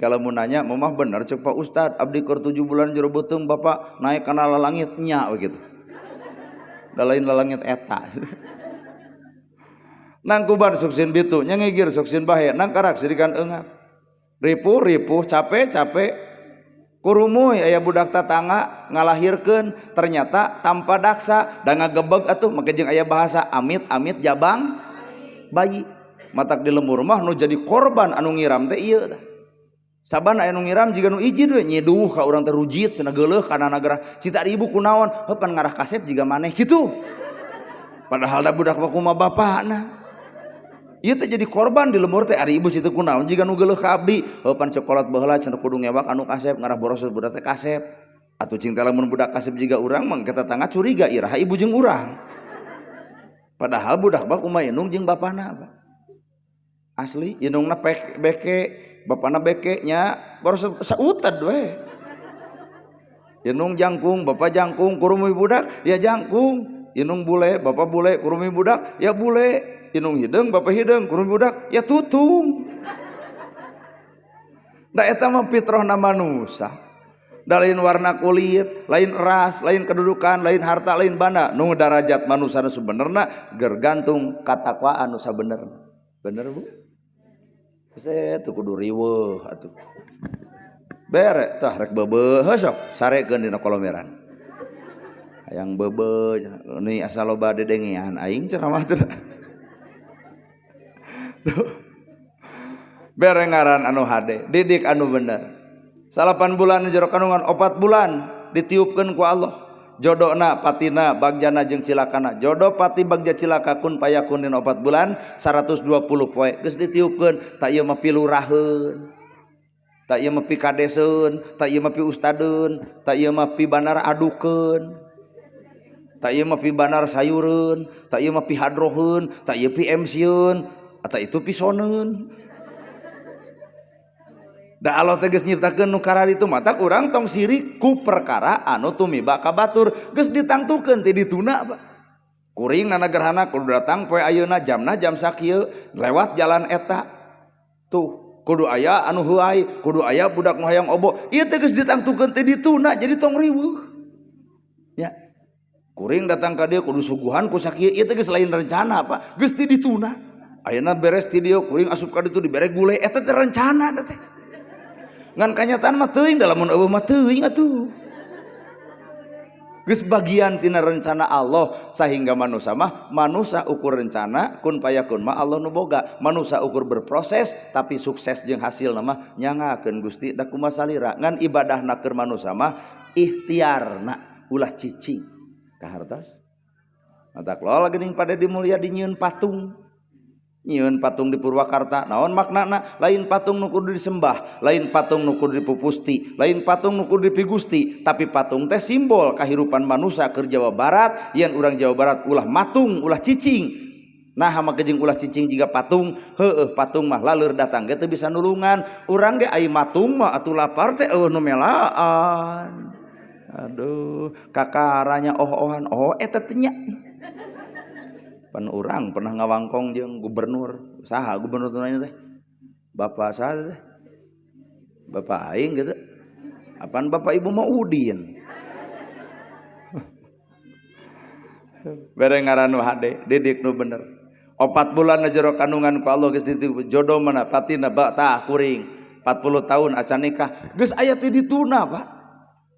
Kalau mau nanya, mamah bener cek Pak Ustad, abdi keur 7 bulan jero beuteung bapak naik kana lalangit nya begitu. Da lain lalangit eta. Nang kuban sok sieun bitu, nya ngigir sok sieun bahe, nang karak sidikan eungap. Ripuh-ripuh, capek-capek, kurumuy aya budak tatangga ngalahirkeun, ternyata tanpa daksa da ngagebeg atuh make jeung aya bahasa amit-amit jabang bayi. Matak di lembur mah nu jadi korban anu ngiram teh ieu tah. Saban aya nu ngiram jiga nu ijid we nyiduh ka urang teh rujit cenah geuleuh kana nagara cita ibu kunaon heuh pan ngarah kasep jiga maneh kitu. Padahal da budak mah kumaha bapana. Ieu teh jadi korban di lembur teh ari ibu situ kunaon jiga nu geuleuh ka abdi heuh pan cokolot baheula cenah kudu ngewak anu kasep ngarah boros budak teh kasep. Atuh cing teh lamun budak kasep jiga urang mah ke tetangga curiga iraha ibu jeung urang. Padahal budak mah kumaha indung jeung bapana Pak. Asli indungna pek beke bapana beke nya baru sauted we. Indung jangkung, bapak jangkung, kurumi budak ya jangkung. Indung bule, bapak bule, kurumi budak ya bule. Indung hideung, bapak hideung, kurumi budak ya tutung. Da eta mah fitrahna manusia. Da lain warna kulit, lain ras, lain kedudukan, lain harta, lain banda. Nu darajat manusia nu sebenarna gergantung katakwaan nu sabenerna. Bener Bu? Saya tuh kudu riweuh atuh. Bere tah rek beubeuh heuh sok sarekeun dina kolomeran. Hayang beubeuh ni asa loba dedengean aing ceramah teh. Tuh. Bere ngaran anu hade, didik anu bener. 8 bulan jero kandungan, 4 bulan ditiupkeun ku Allah. Jodona patina bagjana jeung cilakana. Jodoh pati bagja cilaka kun payakun dina 4 bulan 120 poe geus ditiupkeun. Tak ieu mah piluraheun, tak ieu mah pikadeseun, tak ieu mah piustadeun, tak ieu mah pibanar adukeun, tak ieu mah pibanar sayureun, tak ieu mah pihadroheun, tak ieu pi MC-eun, atau itu pisoneun. Da Allah teh geus nyiptakeun nu kararitu matak urang tong sirik ku perkara anu tumiba ka batur geus ditangtukeun ti dituna Pak. Kuring nana gerhana kudu datang poe ayeuna jamna jam sakieu lewat jalan eta. Tuh kudu aya anu heuay, kudu aya budak nu hayang obo. Ieu teh geus ditangtukeun ti dituna jadi tong riweuh. Ya. Kuring datang ka dieu kudu suguhan ku sakieu ieu teh geus lain rencana Pak, geus ti dituna. Ayeuna beres ti dieu kuring asup ka ditu dibere gule eta teh rencana teh. Ngan kanyataan mah teuing da lamun eueuh mah teuing atuh. Geus bagian tina rencana Allah sehingga manusia mah manusia ukur rencana kun payakun mah Allah nu boga. Manusia ukur berproses tapi sukses jeung hasilna mah nyangakeun Gusti da kumaha salira. Ngan ibadahna keur manusia mah ikhtiarna ulah cicing kahartos. Matak lola geuning pada dimulia nyieun patung. Nyieun patung di Purwakarta naon maknana lain patung nu kudu disembah, lain patung nu kudu dipupusti, lain patung nu kudu dipigusti, tapi patung teh simbol kahirupan manusia keur Jawa Barat. Yen urang Jawa Barat ulah matung, ulah cicing. Nah make jeung ulah cicing jiga patung, heueuh patung mah laleur datang ge teu bisa nulungan. Urang ge ai matung mah atuh lapar teh eueuh nu melaan. Aduh, kakaranya oh-ohan, oh eta teh nya. Pan urang pernah ngawangkong jeung gubernur, saha gubernur teh nanya teh? Bapak saha teh? Bapak aing gitu. Apaan bapak ibu mau Udin? Bere ngaran nu hade, didik nu bener. 4 bulan jero kandungan ku Allah geus dititip jodoh mana patina ba tah kuring. 40 tahun acan nikah, geus aya ti dituna, Pak.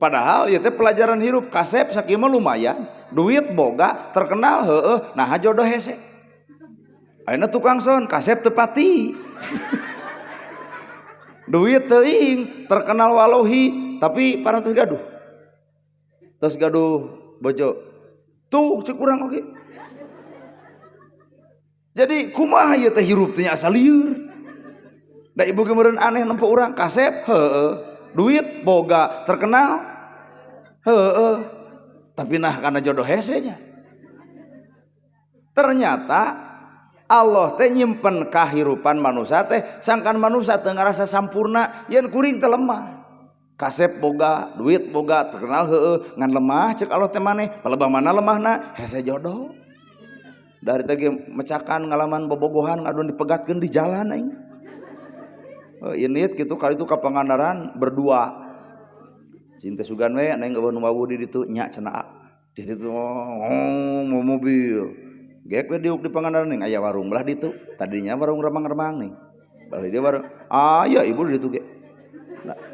Padahal ieu teh pelajaran hirup kasep sakieu mah lumayan, duit boga, terkenal heueuh, nah jodoh hese. Ayeuna tukang son kasep teu pati. Duit teuing, terkenal walohi, tapi parantos gaduh. Tos gaduh bojo. Tuh cek urang oge. Jadi kumaha ieu teh hirup teh asa lieur. Da ibu ge meureun aneh nempo urang kasep heueuh, duit boga, terkenal heueuh. Tapi nah karena jodoh hese nya. Ternyata Allah teh nyimpen kahirupan manusia teh sangkan manusia teh ngarasa sampurna yen kuring teh lemah. Kasep boga, duit boga, terkenal heueuh, ngan lemah cek Allah teh maneh, palebah mana lemahna hese jodoh. Dari teh mecakan ngalaman bobogohan ngadon dipegatkeun di jalan aing. Ini kitu kali itu ka Pangandaran berdua. Cinta sugan we neng eueuh nu wawuh di ditu nya cenah. Di ditu oh, mau mobil. Gek we diuk di Pangandaran ning aya warung belah ditu. Tadinya warung remang-remang nih. Balik dia warung. Aya ibu di ditu ge.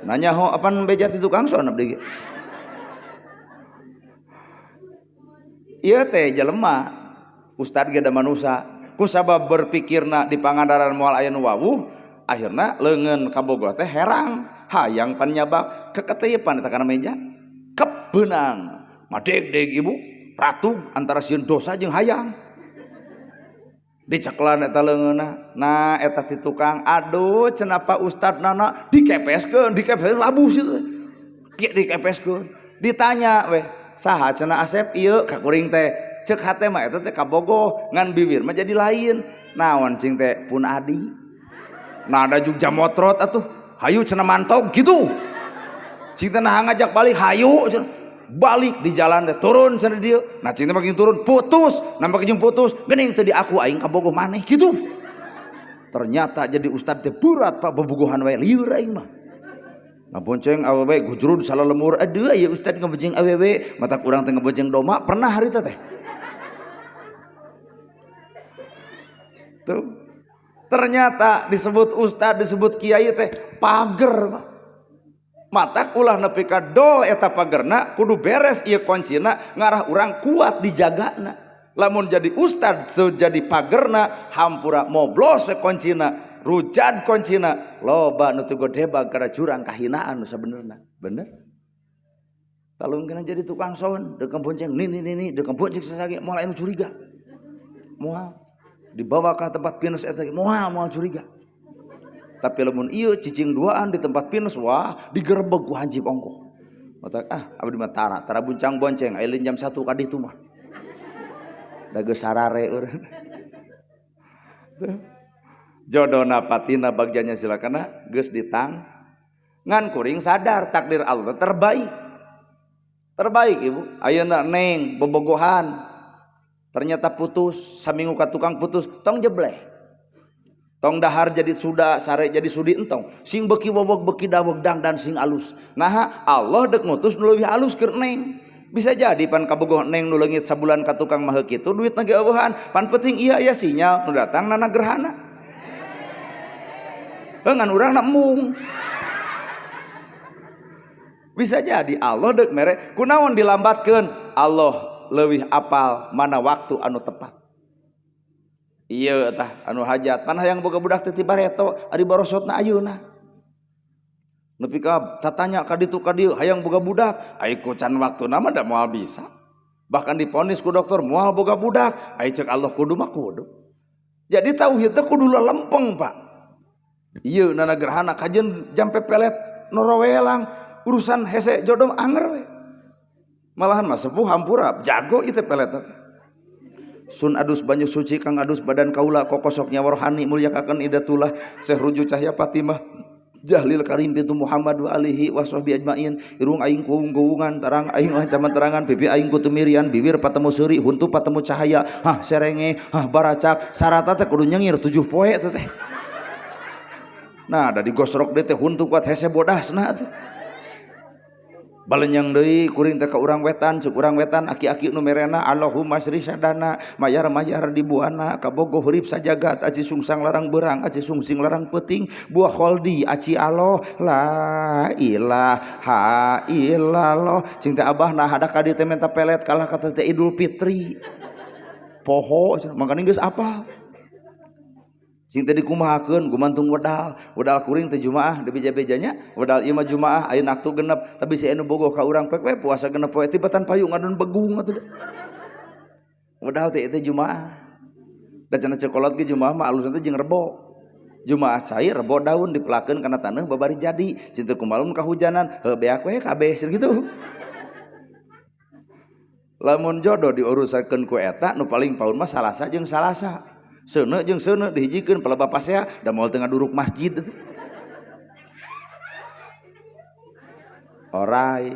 Nanya ho apan beja ti tukang soan abdi ge. Ieu teh jelema ustad ge da manusa. Ku sabab berpikirna di Pangandaran moal aya nu wawuh, akhirna leungeun kabogoh teh herang, hayang pan nyabak keketeyepan eta kana meja. Kebeunang. Madegdeg ibu, ratu antara sieun dosa jeung hayang. Diceklan eta leungeunna. Nah eta ti tukang, aduh cenah Pak Ustad nana dikepeskeun, dikepeskeun labuh situ. Kieu dikepeskeun. Ditanya weh, saha cenah Asep ieu ka kuring teh. Ceuk hate mah eta teh kabogoh, ngan bibir mah jadi lain. Naon cing teh pun adi. Nah ada juga jamotrot atuh. Hayu cenah mantog gitu. Cing teh nah ngajak balik hayu cenah. Balik di jalan teh turun cenah dieu. Nah cing teh makin turun putus, nah makin putus, geuning teu di aku aing kabogoh maneh gitu. Ternyata jadi ustad teh berat Pak bobogohan wae lieur aing mah. Ngabonceng awewe gujrud salalemur aduh aya ustad ngabonceng awewe mata urang teh ngabonceng doma pernah harita teh. Tuh. Ternyata disebut ustad disebut kiai teh pager Pak. Matak ulah nepi ka dol eta pagerna kudu beres ieu kuncina ngarah urang kuat dijagana. Lamun jadi ustad jadi pagerna hampura moblos we kuncina, rujad kuncina, loba nu teu godebag kana jurang kahinaan nu sabenerna. Bener? Talung kana jadi tukang sound deuk bonceng nini nini deuk bonceng sasage moal anu curiga. Moal dibawa ka tempat pinus eta moal moal curiga. Tapi lamun ieu cicing duaan di tempat pinus wah digerebeg ku hansip ongkoh. Matak ah abdi mah tara tara buncang bonceng aya jam 1 ka ditu mah. Da geus sarare urang. Jodona patina bagjanya silakana geus ditang ngan kuring sadar takdir Allah terbaik. Terbaik ibu. Ayeuna neng bobogohan ternyata putus saminggu ka tukang putus tong jebleh. Tong dahar jadi suda, sare jadi sudi entong. Sing beki wowog beki daweg dang dan sing alus. Nah Allah dek ngutus nu leuwih alus keur neng. Bisa jadi pan kabogoh neng nu leungit sabulan ka tukang mah kitu duitna ge eueuhan. Pan penting ieu aya sinyal nu datang nana gerhana. Heuh ngan urang na embung. Bisa jadi Allah dek mere kunaon dilambatkeun? Allah leuwih apal mana waktu anu tepat. Iya tah anu hajat pan hayang boga budak teh ti bareto ari borosotna ayeuna. Nepi ka tatanya ka ditu ka dieu hayang boga budak, ai ku can waktuna mah da moal bisa. Bahkan diponis ku dokter moal boga budak, ai ceuk Allah kudu mah kudu. Jadi tauhid teh kudu lelempeng, Pak. Ieu nana gerhana kajeun jam pepelet norowelang urusan hese jodoh anger we. Malahan mah sepuh hampura jago ieu teh pelet teh. Sun adus banyu suci kang adus badan kaula kokosok nyawa rohani mulyakaken idatullah Syekh Ruju Cahya Fatimah Jahlil Karim pintu Muhammad wa alihi wa sahbihi ajmain irung aing kuung-kuungan tarang aing lancaman terangan pipi aing kutumirian bibir patemu seuri huntu patemu cahaya hah serenge hah baracak sarata teh kudu nyengir 7 poe teh. Nah da digosrok deui teh huntu kuat hese bodasna atuh. Balenyang deui kuring teh ka urang wetan cuk urang wetan aki-aki nu merena Allahumma sri sadana mayar-mayar di buana kabogo hurip sajagat aci sungsang larang berang aci sungsing larang peuting buah kholdi aci Allah la ilaha illallah cing teh abah nah ada ka dieu teh menta pelet kalah ka teh Idul Fitri poho mangkana geus apal. Sing teh dikumahakeun gumantung wedal, wedal kuring teh Jumaah dibeja-bejanya, wedal ieu mah Jumaah ayeuna waktu genep, tapi si anu bogoh ka urang pek we puasa genep poe tibatan payu ngadon begung atuh. Wedal teh teh Jumaah. Da cenah cekolot ge Jumaah mah alusna teh jeung rebo. Jumaah cair rebo daun dipelakeun kana taneuh babari jadi, cinta kumalum kahujanan, heuh beak we kabeh cenah kitu. Lamun jodoh diurusakeun ku eta nu paling paun mah Salasa jeung Salasa. Seuneu jeung seuneu dihijikeun pelebah pasea da moal teu ngaduruk masjid atuh. Orai.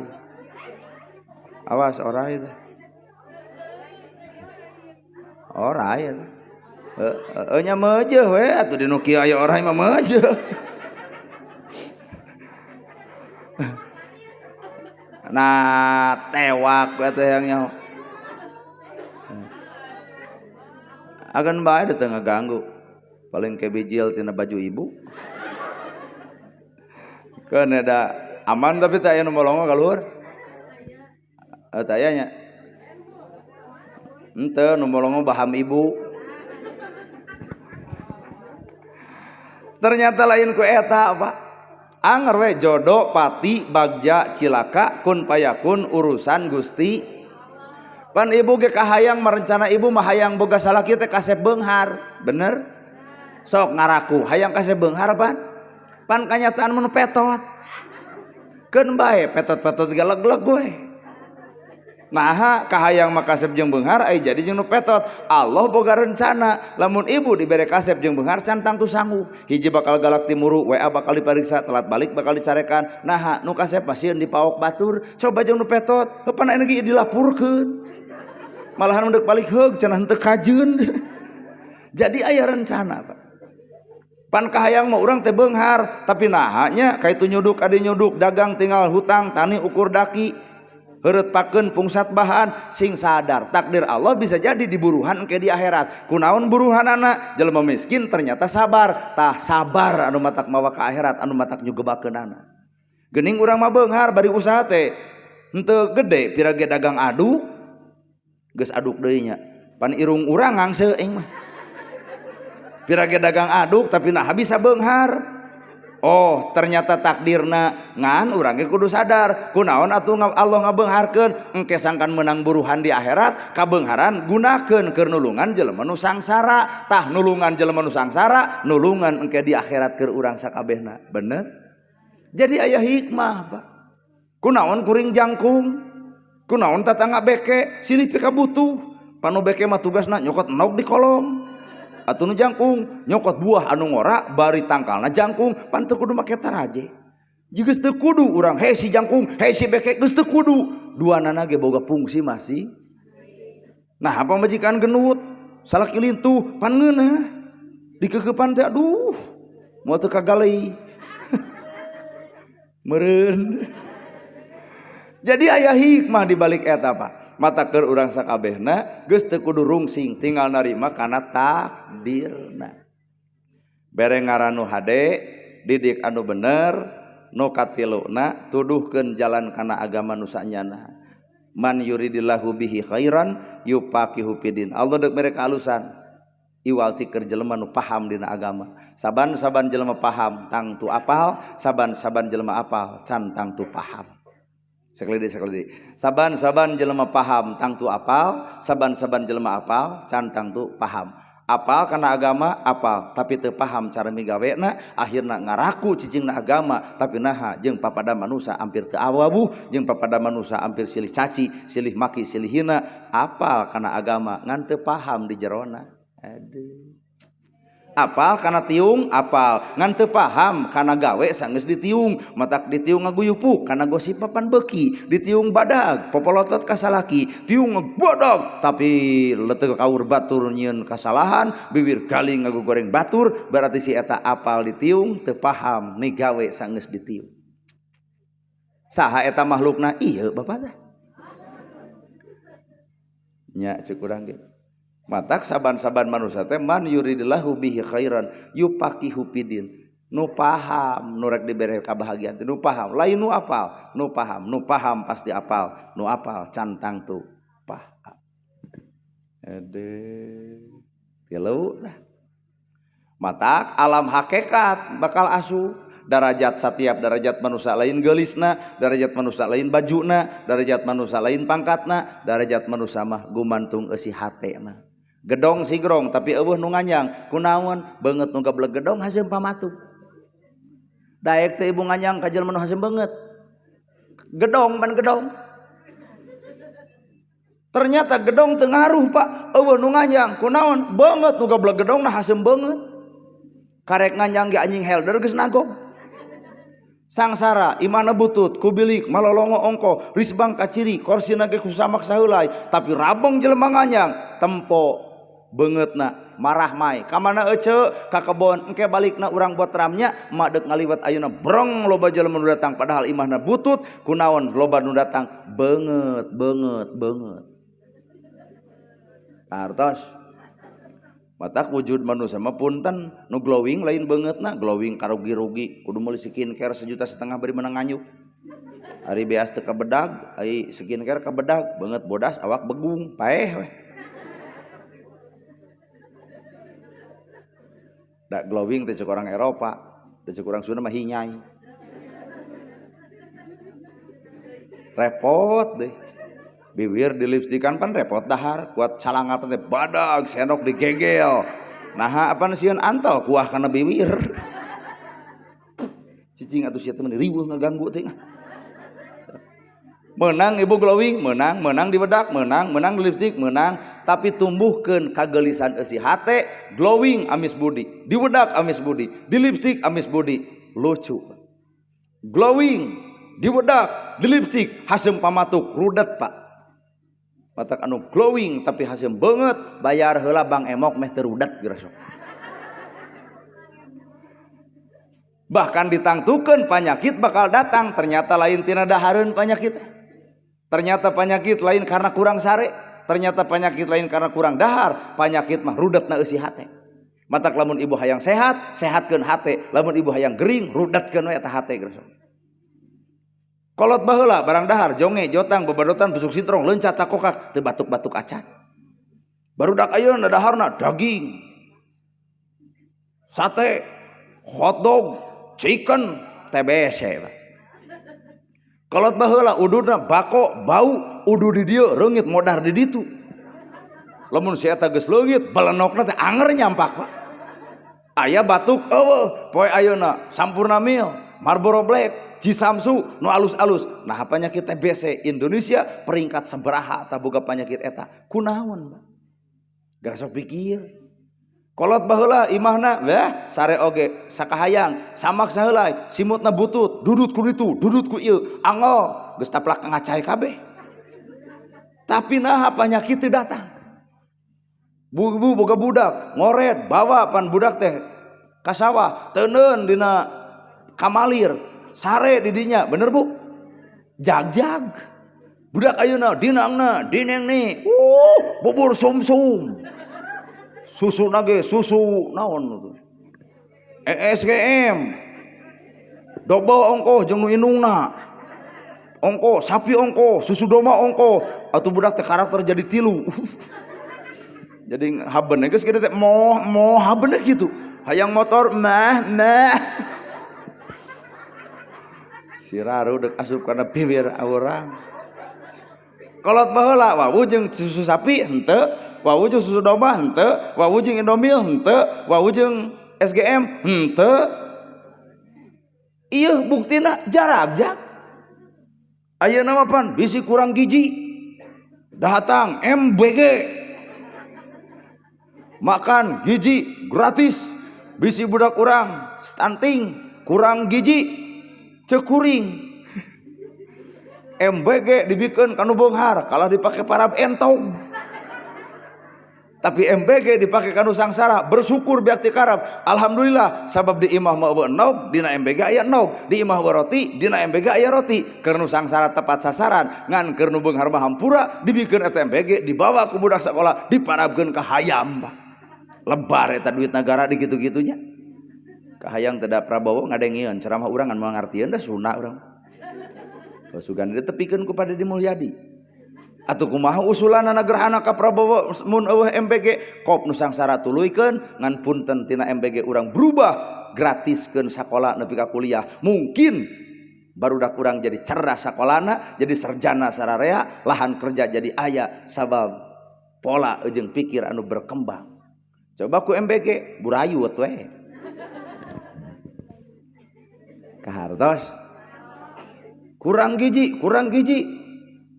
Awas orai teh. Orai teh. Heuh nya meujeuh we atuh di nu kieu aya orai mah meujeuh. Nah, tewak we teh yang nyaho. Agan bae teu ngaganggu. Paling ke bijil tina baju ibu. Keun da aman tapi teh aya nu molongo ka luhur. Teh aya nya. Henteu nu molongo baham ibu. Ternyata lain ku eta, Pak. Anger we jodoh pati bagja cilaka kun payakun urusan Gusti. Pan ibu ge kahayang merencana ibu mah hayang boga salaki teh kasep beunghar, bener? Sok ngaraku hayang kasep beunghar pan. Pan kanyataan mun petot. Keun bae petot-petot galeg-leg gue. Naha kahayang mah kasep jeung beunghar ai jadi jeung nu petot. Allah boga rencana lamun ibu dibere kasep jeung beunghar can tangtu sanggup. Hiji bakal galak timuru, WA bakal dipariksa, telat balik bakal dicarekan. Naha nu kasep mah sieun dipaok batur, coba jeung nu petot, heuh pan ayeuna ge dilapurkeun. Malahan mendek balik heug cenah henteu kajeun. Jadi aya rencana, Pak. Pan kahayang mah urang teh beunghar, tapi naha nya kaitu nyuduk adi nyuduk, dagang tinggal hutang, tani ukur daki. Heureut pakeun pungsat bahan sing sadar takdir Allah bisa jadi diburuhan ke di akhirat. Kunaon buruhanana? Jelema miskin ternyata sabar. Tah sabar anu matak mawa ka akhirat, anu matak nyugebakeunana. Geuning urang mah beunghar bari usaha teh henteu gede pira ge dagang aduk. Geus aduk deui nya. Pan irung urang ngangse aing mah. Pira ge dagang aduk tapi nah bisa beunghar. Oh, ternyata takdirna ngan urang ge kudu sadar. Kunaon atuh Allah ngabeungharkeun? Engke sangkan menang buruhan di akhirat, kabeungharan gunakeun keur nulungan jelema nu sangsara. Tah nulungan jelema nu sangsara, nulungan engke di akhirat keur urang sakabehna. Bener? Jadi aya hikmah, Pak. Kunaon kuring jangkung? Kunaon tatangga beke, silih pika butuh. Panu beke mah tugasna nyokot enog di kolong. Atuh nu jangkung nyokot buah anu ngora bari tangkalna jangkung pan teu kudu make taraje. Geus teu kudu urang hei si jangkung, hei si beke geus teu kudu. Duanana ge boga fungsi masih. Nah, apa majikan genut, salaki lintuh pan ngeunah. Dikeukepan teh aduh, moal teu kagalei. Meureun. Jadi aya hikmah di balik eta, Pak. Mata keur urang sakabehna geus teu kudu rungsing, tinggal narima kana takdirna. Bere ngaran nu hade, didik anu bener, nu katiluna tuduhkeun jalan kana agama nu sanyana. Man yuridillahu bihi khairan yufaqihu fidin. Allah deuk mere kaalusan. Iwal ti keur jelema nu paham dina agama. Saban-saban jelema paham tangtu apal, saban-saban jelema apal can tangtu paham. Sekali deui. Saban-saban jelema paham tangtu apal, saban-saban jelema apal can tangtu paham. Apal kana agama apal, tapi teu paham cara migawena, akhirna ngaraku cicingna agama, tapi naha jeung papada manusa hampir teu awabuh, jeung papada manusa hampir silih caci, silih maki, silih hina, apal kana agama ngan teu paham di jerona. Aduh. Apal kana tiung apal ngan teu paham kana gawe sanggeus ditiung, matak ditiung ngaguyupuk kana gosip papan beuki, ditiung badag popolotot ka salaki, tiung badag tapi leteuh kaur batur nyieun kasalahan, bibir galing ngagogoreng batur, berarti si eta apal ditiung teu paham migawe sanggeus ditiung. Saha eta makhlukna? Ieu bapak teh. Nya ceuk urang ge. Matak saban-saban manusia teh man yuridillahu bihi khairan yufaqihu fidin. Nu paham nu rek dibere kabahagiaan teh nu paham, lain nu apal, nu paham, nu paham pasti apal, nu apal can tangtu paham. Ede tilu tah. Matak alam hakikat bakal asup. Darajat setiap darajat manusia lain geulisna, darajat manusia lain bajuna, darajat manusia lain pangkatna, darajat manusia mah gumantung eusi hatena. Gedong sigrong tapi eueuh nu nganyang, kunaon beungeut nu gableg gedong haseum pamatuk. Daek teh ibu nganyang ka jelema nu haseum beungeut. Gedong ban gedong. Ternyata gedong teu ngaruh Pak, eueuh nu nganyang, kunaon beungeut nu gableg gedongna haseum beungeut. Karek nganyang ge anjing helder geus nagog. Sangsara imana butut kubilik malolongo ongko risbang kaciri korsina ge kusamak saheulai tapi rabong jelema nganyang tempo beungeutna marah mai ka mana ece ka kebon engke balikna urang buat ramnya emak deuk ngaliwat ayeuna brong loba jelema nu datang padahal imahna butut kunaon loba nu datang beungeut beungeut beungeut hartos. Matak wujud manusia mah punten nu glowing lain beungeutna, glowing karugi-rugi kudu meuli skincare 1,5 juta bari menang nganyuk. Ari beas teu kabedag, ari skincare kabedag, beungeut bodas awak begung, paeh weh. Da glowing teh cek orang Eropa, teh cek urang Sunda mah hinyai. Repot deh. Bibir di lipstikan pan repot dahar, kuat calanga pan teh badag sendok digegel. Naha apan sieun antel kuah kana bibir. Cicing atuh sia teh meni riweuh ngaganggu teh. Menang ibu glowing, menang, menang di bedak, menang, menang di lipstik, menang, tapi tumbuhkeun kagelisan eusi hate, glowing amis budi, di bedak amis budi, di lipstik amis budi, lucu. Glowing, di bedak, di lipstik, haseum pamatuk, rudet Pak. Matak anu glowing tapi haseum beungeut, bayar heula bang emok meh teu rudet geura sok. Bahkan ditangtukeun penyakit bakal datang, ternyata lain tina dahareun penyakit. Ternyata penyakit lain karena kurang sare, ternyata penyakit lain karena kurang dahar, penyakit mah rudetna eusi hate. Matak lamun ibu hayang sehat, sehatkeun hate, lamun ibu hayang gering, rudetkeun we eta hate geura sok. Kolot baheula barang dahar, jonge, jotang, bebadotan, busuk sintrong, leuncat takokak, teu batuk-batuk acan. Barudak ayeuna daharna daging, sate, hotdog, chicken, TBC. Kolot baheula ududna bako, bau, udu di dieu reungit modar di ditu. Lamun si eta geus leungit, balenokna teh anger nyampak, Pak. Aya batuk eueuh, poe ayeuna Sampurna Mil, Marlboro Black, Cisamsu nu alus-alus. Nah penyakit TBC Indonesia peringkat sabaraha tah boga penyakit eta. Kunaon, Pak? Geura sok pikir. Kolot baheula imahna weh sare oge sakahayang, samak saheulai, simutna butut, dudut ku ditu, dudut ku ieu, angel geus taplak ngacai kabeh. Tapi naha penyakit teu datang. Bu boga budak, ngoret, bawa pan budak teh ka sawah, teuneun dina kamalir. Sare di dinya, bener bu? Jag-jag. Budak ayeuna dinangna, dineng nih. Bubur sumsum. Susu nage, susu naon tuh. ESGM. Double ongkoh jeung nu indungna. Ongkoh, sapi ongkoh, susu domba ongkoh. Atuh budak teh karakter jadi tilu. Jadi haben geus kitu teh moh moh haben kitu. Hayang motor mah mah. Siraru dek asup kana bibir urang. Kolot baheula wawuh jeung susu sapi henteu, wawuh jeung susu domba henteu, wawuh jeung Indomil henteu, wawuh jeung SGM henteu. Ieu buktina jarabjak. Ayeuna mah pan bisi kurang gizi. Datang MBG. Makan gizi gratis. Bisi budak urang stunting, kurang gizi. Cekuring MBG dibikeun kanu beunghar kalah dipake parab entong, tapi MBG dipake kanu sangsara bersyukur biak ti karab alhamdulillah sabab di imah mah eueuh enog dina MBG aya enog di imah eueuh roti dina MBG aya roti keur nu sangsara tepat sasaran ngan keur nu beunghar mah hampura dibikeun eta MBG dibawa ku budak sakola diparabkeun ka hayam lebar eta duit nagara di kitu-kitunya. Kahayang tidak Prabowo ngadengieun ceramah urang ngan moal ngartieun da sunah urang. Sugan ditepikeun ku Pak Dedi Mulyadi. Atuh kumaha usulanana gerhana ka Prabowo mun eueuh MBG kop nu sangsara tuluykeun ngan punten tina MBG urang berubah gratiskeun sakola nepi ka kuliah. Mungkin barudak urang jadi cerdas sakolana, jadi sarjana sararea, lahan kerja jadi aya sabab pola jeung pikir anu berkembang. Coba ku MBG burayut we. Kahartos. Kurang gizi, kurang gizi.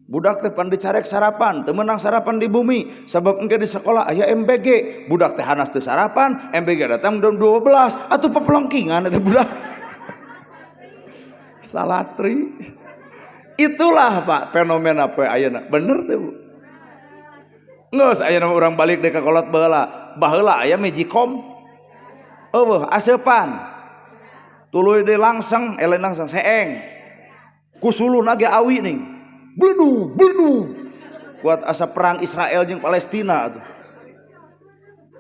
Budak teh pan dicarek sarapan, teu meunang sarapan di bumi sabab engke di sekolah aya MBG. Budak teh hanas teu sarapan, MBG datang jam 12, atuh pepelengkingan eta budak. Salatri. Itulah Pak fenomena poe ayeuna. Bener teh Bu? Geus ayeuna urang balik deui ka kolot baheula. Baheula aya magicom. Eueuh aseupan. Tuluy deui langseng, elen langseng seeng. Ku suluhna ge awi ning. Bledu, bledu. Kuat asa perang Israel jeung Palestina atuh.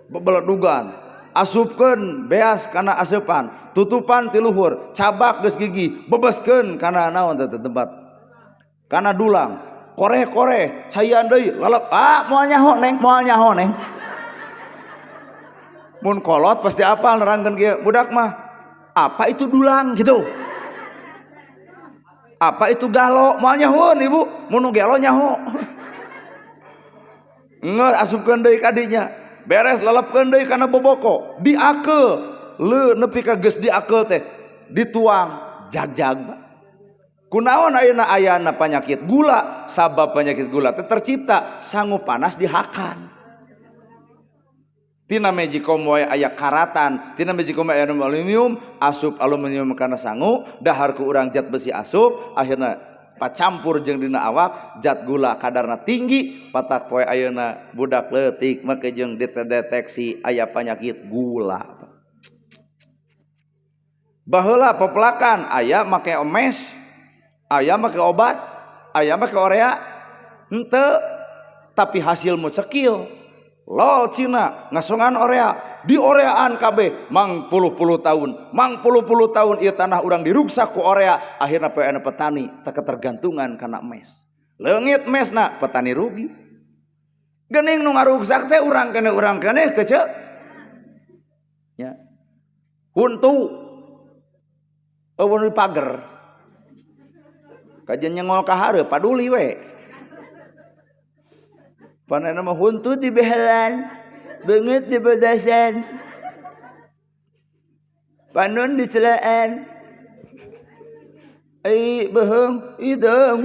Bebeledugan. Asupkeun beas kana aseupan, tutupan ti luhur, cabak geus gigi, bebeskeun kana naon teh tempat. Kana dulang, koreh-koreh, caian deui, lalep, ah moal nyaho neng, moal nyaho neng. Mun kolot pasti apal nerangkeun kieu, budak mah apa itu dulang gitu. Apa itu galo, moal nyahoeun ibu, mun nu gelo nyaho. Ngeus asupkeun deui ka dinya. Beres lelepkeun deui kana boboko, diakeul, leu nepi ka geus diakeul teh, dituang jagjag. Kunaon ayeuna ayana penyakit gula, sabab penyakit gula teh tercipta sangu panas dihakan. Tina magicom wae aya karatan, tina magicom aya aluminium, asup aluminium kana sangu, dahar ku urang zat besi asup, akhirna pacampur jeung dina awak, zat gula kadarna tinggi, patak poe ayeuna budak leutik make jeung dideteksi aya penyakit gula. Baheula pepelakan aya make emes, aya make obat, aya make orea, henteu, tapi hasilmu cekil. Lol Cina ngasongan orea, di oreaan kabeh mang puluh-puluh tahun, mang puluh-puluh tahun ieu tanah urang diruksak ku orea, akhirna poe petani teu ketergantungan kana mes. Leungit mesna petani rugi. Geuning nu ngaruksak teh urang keneh kece. Ya. Huntu eueuh di pager. Kajian nyengol ka hareup paduli we. Panena mah huntu di behelan, beungeut di bedasan, panon di celaan, ai beuheung hideung.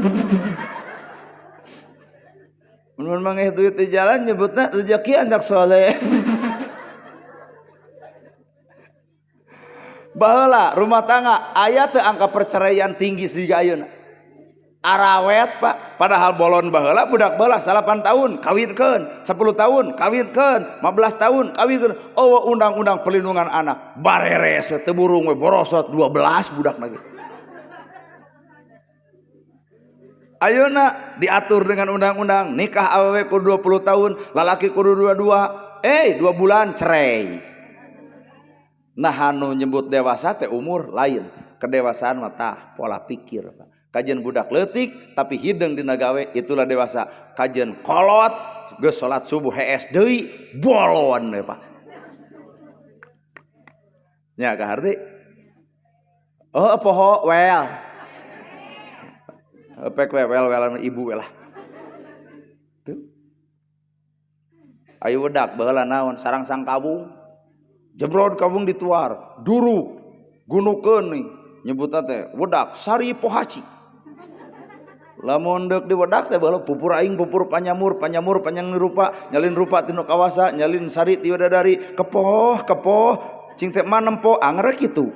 Mun mangeh duit di jalan nyebutna rezeki anak soleh. Baheula rumah tangga aya teu angka perceraian tinggi siga ayeuna. Arawet Pak, padahal bolon baheula budak baheula 8 tahun kawinkeun, 10 tahun kawinkeun, 15 tahun kawinkeun. Oh undang-undang perlindungan anak bareres we teu burung we borosot 12 budak lagi. Ayeuna diatur dengan undang-undang nikah awewe kudu 20 tahun, lalaki kudu 22, 2 bulan cerai. Nah anu nyebut dewasa teh umur lain, kedewasaan mah tah pola pikir Pak. Kajian budak leutik tapi hideng dina gawe itulah dewasa. Kajian kolot geus salat subuh hees deui bolon we Pak. Nya kaharti? Oh poho wel. Pek we wel welan ibu we lah. Tuh. Ayo wedak baheula naon sarang sang kawung. Jebrod kawung dituar, duruk gunukeun nih nyebutna teh wedak sari pohaci. Lamun deuk diwedak teh baheula pupur aing pupur panyamur, panyamur panyang rupa, nyalin rupa tinu kawasa, nyalin sari ti widadari, kepoh kepoh cing teh manempo anger kitu.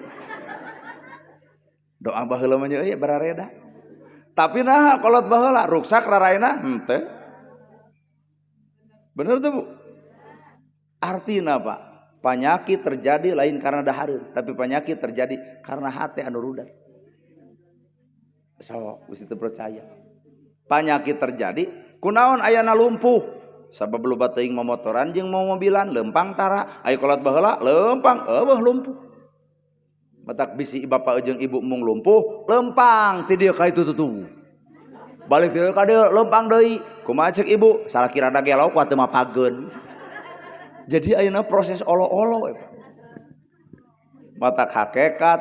Doa baheula mah nya euy barareda. Tapi nah kolot baheula ruksak raraina henteu. Bener tuh Bu? Artina Pak, penyakit terjadi lain karena dahareun, tapi penyakit terjadi karena hati anu rudat. Sok geus teu percaya. Penyakit terjadi kunaon ayana lumpuh sabab loba teuing momotoran jeung momobilan lempang tara aya kolot baheula lempang eueuh lumpuh. Matak bisi bapak jeung ibu mung lumpuh lempang ti dieu ka itu tutu. Balik ti dieu ka dieu lempang deui Kumaha cek ibu? Salah kira da gelo kuat teu mapageun. Jadi ayeuna proses olo-olo. Mata hakekat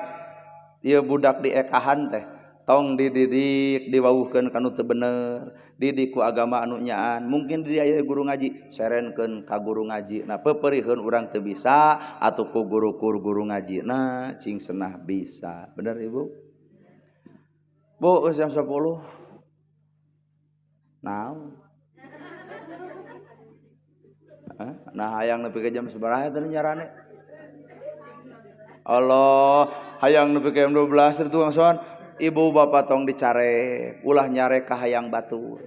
ieu budak diekahan teh tong dididik diwauhkeun ka nu teu bener, didik ku agama anu nyaan. Mungkin di aya guru ngaji, serenkeun ka guru ngaji. Nah, peperiheun urang teu bisa atuh ku guru guru ngaji. Nah, cing senah bisa. Bener Ibu? Bu, geus jam 10. Naon? Nah, hayang nepi ka jam sabaraha teh nyarane? Allah, hayang nepi ka jam 12 tukang soan. Ibu bapak tong dicarek, ulah nyarek ka hayang batur.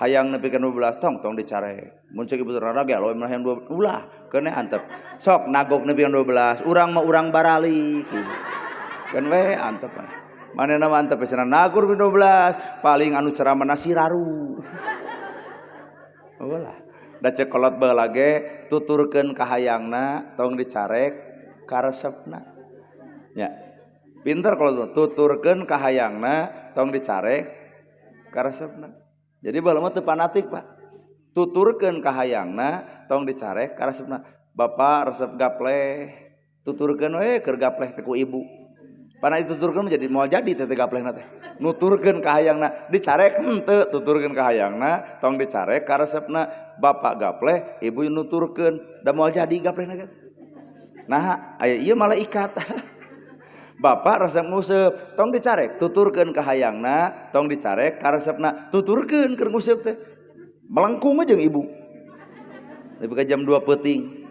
Hayang nepi ka 12 tong tong dicarek. Mun cek ibu rada gelo mah hayang 12, ulah keun antep. Sok nagok nepi ka 12, urang mah urang baralik. Keun we antep. Manehna mah antep cenah nagur 12, paling anu ceramah siraru. Ulah. Da cek kolot baheula ge tuturkeun ka hayangna tong dicarek karesepna. Nya. Pinter kalau tuturkeun ka hayangna tong dicarek karesepna. Jadi baheula mah teu fanatik, Pak. Tuturkeun ka hayangna tong dicarek karesepna. Bapak resep gapleh, tuturkeun we keur gapleh teh ku ibu. Pana dituturkeun jadi moal jadi teh gaplehna teh. Nuturkeun ka hayangna, dicarek henteu, tuturkeun ka hayangna tong dicarek karesepna. Bapak gapleh, ibu nuturkeun, da moal jadi gaplehna ge. Nah, aya ieu malaikat. Bapak resep nguseup, tong dicarek, tuturkeun ka hayangna, tong dicarek karesepna, tuturkeun keur nguseup teh. Melengkung jeung ibu. Nepi ka jam 2 peuting.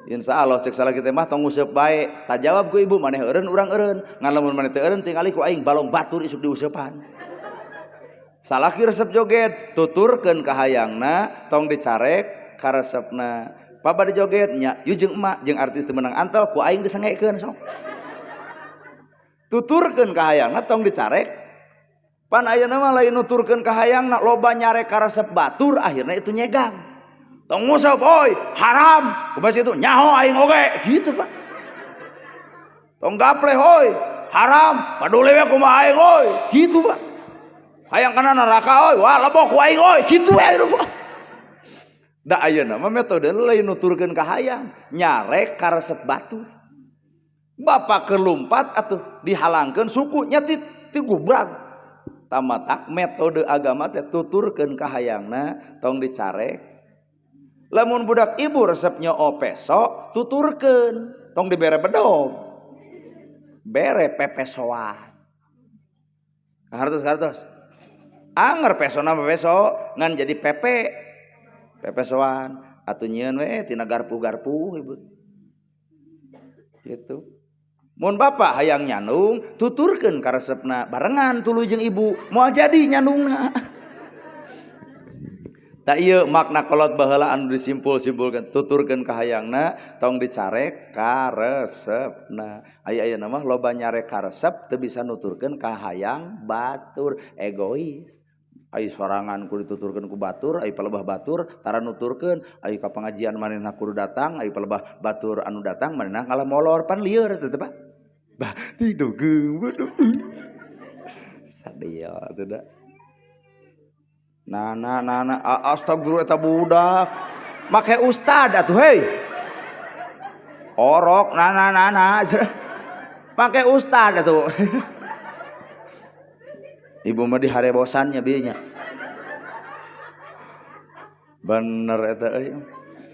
Insya Allah cek salah kita mah tong nguseup bae. Tak jawab ku ibu, maneh eureun urang eureun. Ngan lamun maneh teu eureun tingali ku aing balong batur isuk diuseupan. Salaki resep joget, tuturkeun ka hayangna, tong dicarek karesepna. Papa dijoget nya, yeuh jeung emak jeung artis teu meunang antel ku aing disengekeun sok. Tuturkeun ka hayangna tong dicarek. Pan ayeuna mah lain nuturkeun ka hayangna, loba nyarek karesep batur akhirna itu nyegang. Tong nguseup oi, haram. Kumaha itu nyaho aing oge gitu, Pak. Tong gapleh oi, haram. Paduli we kumaha aing oi, gitu, Pak. Hayang kana neraka oi, wah lebok ku aing oi, gitu we Pak. Da ayeuna mah metode lain nuturkeun ka hayang, nyarek karesep batur. Bapak kelumpat atuh dihalangkeun suku nya ti gubrag. Tamatak metode agama teh tuturkeun ka hayangna tong dicarek. Lamun budak ibu resepnya peso tuturkeun tong dibere bedog. Bere pepesoan. Hartos-hartos. Anger pesona mah peso ngan jadi pepe. Pepesoan atuh nyieun we tina garpu-garpu ibu. Gitu. Mun bapak hayang nyandung tuturkeun karesepna barengan tuluy jeung ibu moal jadi nyandungna. Tak ieu makna kolot baheula anu disimpul-simpulkeun tuturkeun ka hayangna tong dicarek karesepna. Aya ayeuna mah loba nyarek karesep teu bisa nuturkeun ka hayang batur, egois. Ai sorangan kudu dituturkeun ku batur, ai palebah batur tara nuturkeun, ai ka pangajian manehna kudu datang, ai palebah batur anu datang manehna ngalah molor pan lieur teh Pak. Bah tidogeung waduh. Sadia atuh da. Nah nah nah nah astagfirullah eta budak. Make ustad atuh hei. Orok nah nah nah nah. Make ustad atuh. Ibu mah diharebosannya bieu nya. Bener eta euy.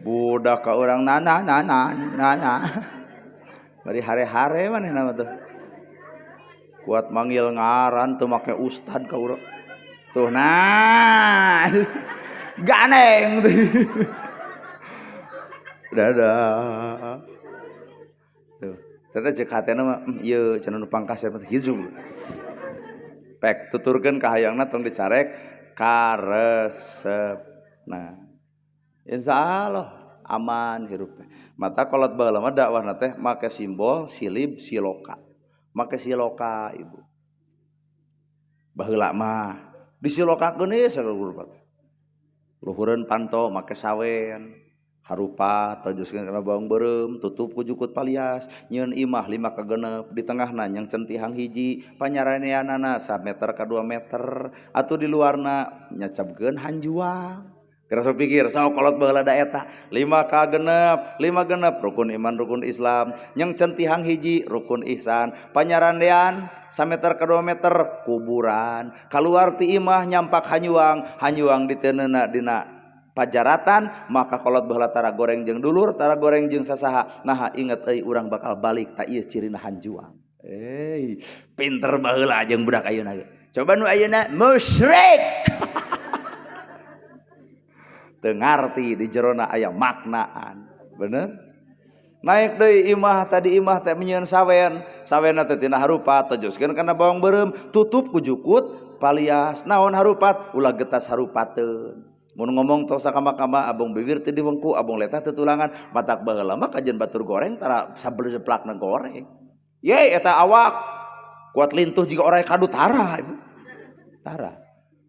Budak ka urang nah nah nah nah nah nah. Bari hare-hare manehna mah tuh. Kuat manggil ngaran teu make ustad ka urang. Tuh nah. Ganeng tuh. Dadah. Tuh, ternyata cek hatena mah ieu cenah nu pangkasep mah kitu. Pek tuturkeun ka hayangna tong dicarek karesepna. Insya Allah aman hirup teh. Mata kolot baheula mah dakwahna teh make simbol silib siloka. Make siloka ibu. Baheula mah disilokakeun ieu saguru teh. Luhureun panto make sawen, Harupat tojoskeun kana bawang beureum, tutup ku jukut palias, nyieun imah 5 ka 6, di tengahna nyang centihang hiji, panyaraneanana 1 meter ka 2 meter, atuh di luarna nyacabkeun hanjuang. Geura sok pikir, sok kolot baheula da eta. 5 ka 6, 5 genep rukun iman rukun Islam, nyang centihang hiji rukun ihsan, panyarandean 1 meter ka 2 meter kuburan, kaluar ti imah nyampak hanyuang, hanyuang diteunena dina pajaratan, maka kolot baheula tara goreng jeung dulur, tara goreng jeung sasaha. Naha inget euy urang bakal balik, ta ieu cirina hanjuang. Euy, pinter baheula jeung budak ayeuna ge. Coba nu ayeuna musyrik. Teu ngarti di jerona aya maknaan. Bener? Naik deui imah tadi imah teh menyieun sawen, sawenna teh tina harupat, tojoskeun kana bawang beureum, tutup ku jukut palias. Naon harupat? Ulah getas harupateun. Mun ngomong tos sakama-kama abong bibir teh diwengku, abong letah teu tulangan, matak baheula mah kajian batur goreng tara sabel-seplakna goreng. Ye eta awak kuat lintuh jiga oray kadu tara ibu. Tara.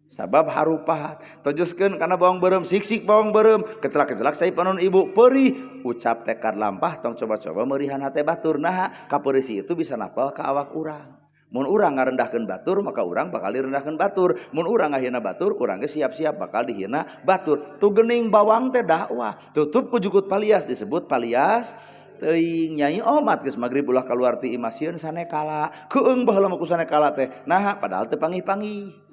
Sabab harupat, tojoskeun kana bawang beureum, sik-sik bawang beureum, kecelak-kecelak sai panon ibu, perih, ucap tekad lampah tong coba-coba meurihan hate batur. Naha kapeurisi itu bisa napal ka awak urang. Mun urang ngarendahkeun batur maka urang bakal direndahkeun batur. Mun urang ngahina batur, urang ge siap-siap bakal dihina batur. Tu geuning bawang teh dakwah. Tutup ku jukut palias disebut palias teuing. Nyai omat geus magrib ulah kaluar ti imah sieun sanekala. Keung baheula mah ku sanekala teh. Naha padahal teu panggih-panggih.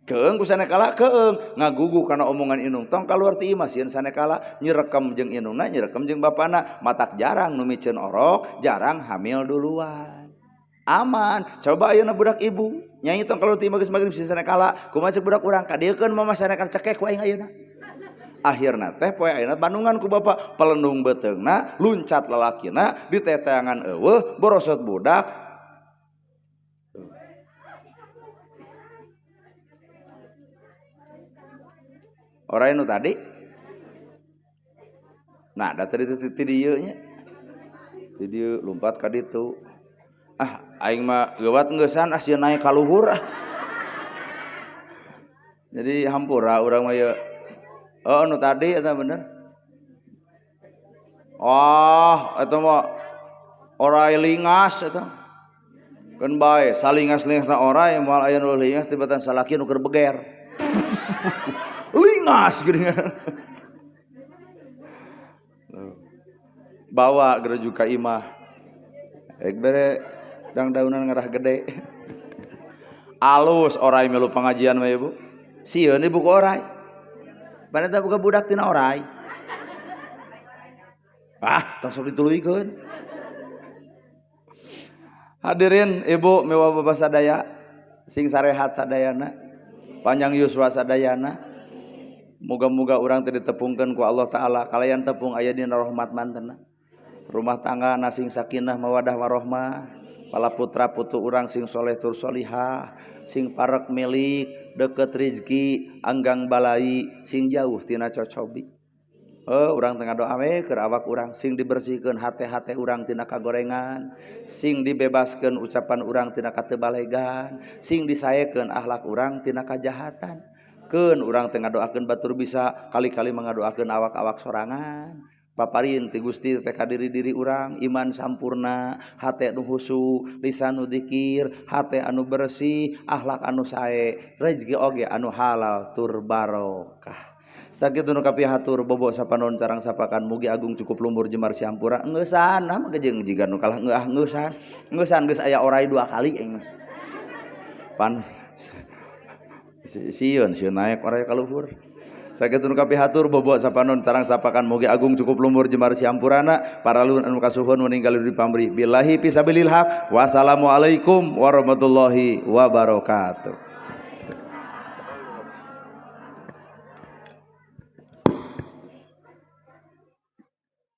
Keung ku sanekala keung ngagugu kana omongan indung. Tong kaluar ti imah sieun sanekala, nyirekem jeung indungna, nyirekem jeung bapana. Matak jarang nu miceun orok, jarang hamil duluan. Aman. Coba ayeuna budak ibu, nyai tong kalau ti imah geus magrib sieun sanekala, kumaha ceuk budak urang kadieukeun mama sanekala cekek ku aing ayeuna. Akhirna teh poe ayeuna bandungan ku bapak, pelendung beuteungna, luncat lalakina, diteteangan eueuh, borosot budak. Orang nu tadi. Nah, da tadi ti dieu nya. Ti dieu lumpat ka ditu. Ah, aing mah geuwat ngeusan ah sieun naik ka luhur ah. Jadi hampura urang mah ieu. Oh, nu tadi eta bener. Oh, eta mah orai lingas eta. Keun bae salingas-lingasna orai moal aya nu lingas tibatan salaki nu keur beger. Lingas geuningan. Bawa gerejuk ka imah. Ek bere dang-daunan ngarah gede. Alus orai milu pengajian mah ibu. Sieun ibu ku orai. Paneta buka budak tina orai. Ah, tong sok dituluykeun. Hadirin ibu miwa bapak sadaya, sing sarehat sadayana, panjang yuswa sadayana. Moga-moga urang teh ditepungkeun ku Allah Ta'ala, kalayan tepung aya dina rahmat mantena. Rumah tangga na sing sakinah mawadah warohmah, pala putra putu urang sing soleh tur solihah, sing parek milik, deket rizki, anggang balai, sing jauh tina cocobi. Urang tengah doa we keur awak urang sing dibersihkeun hate-hate urang tina kagorengan, sing dibebaskeun ucapan urang tina katebalegan, sing disaekeun akhlak urang tina kajahatan. Keun urang teh ngadoakeun batur bisa kali-kali mengadoakeun awak-awak sorangan. Paparin ti Gusti teh ka diri-diri urang iman sampurna, hate nu husu, lisan nu dzikir, hate anu bersih, akhlak anu sae, rezeki oge anu halal tur barokah. Sakitu nu kapihatur bobo sapanon carang sapakan mugi agung cukup lumbur jemar siampura ngeusan nah mah jeung jiga nu kalah ngeuah ngeusan. Ngeusan geus aya orai 2 kali aing mah. Pan sieun sieun naik orai ka luhur. Sakitu nu kapihatur bobo sapanon carang sapakan mugi agung cukup lumbur jemar siampurana para luhur anu kasuhun meninggal di pamrih billahi fisabilil haq. Wassalamualaikum warahmatullahi wabarakatuh.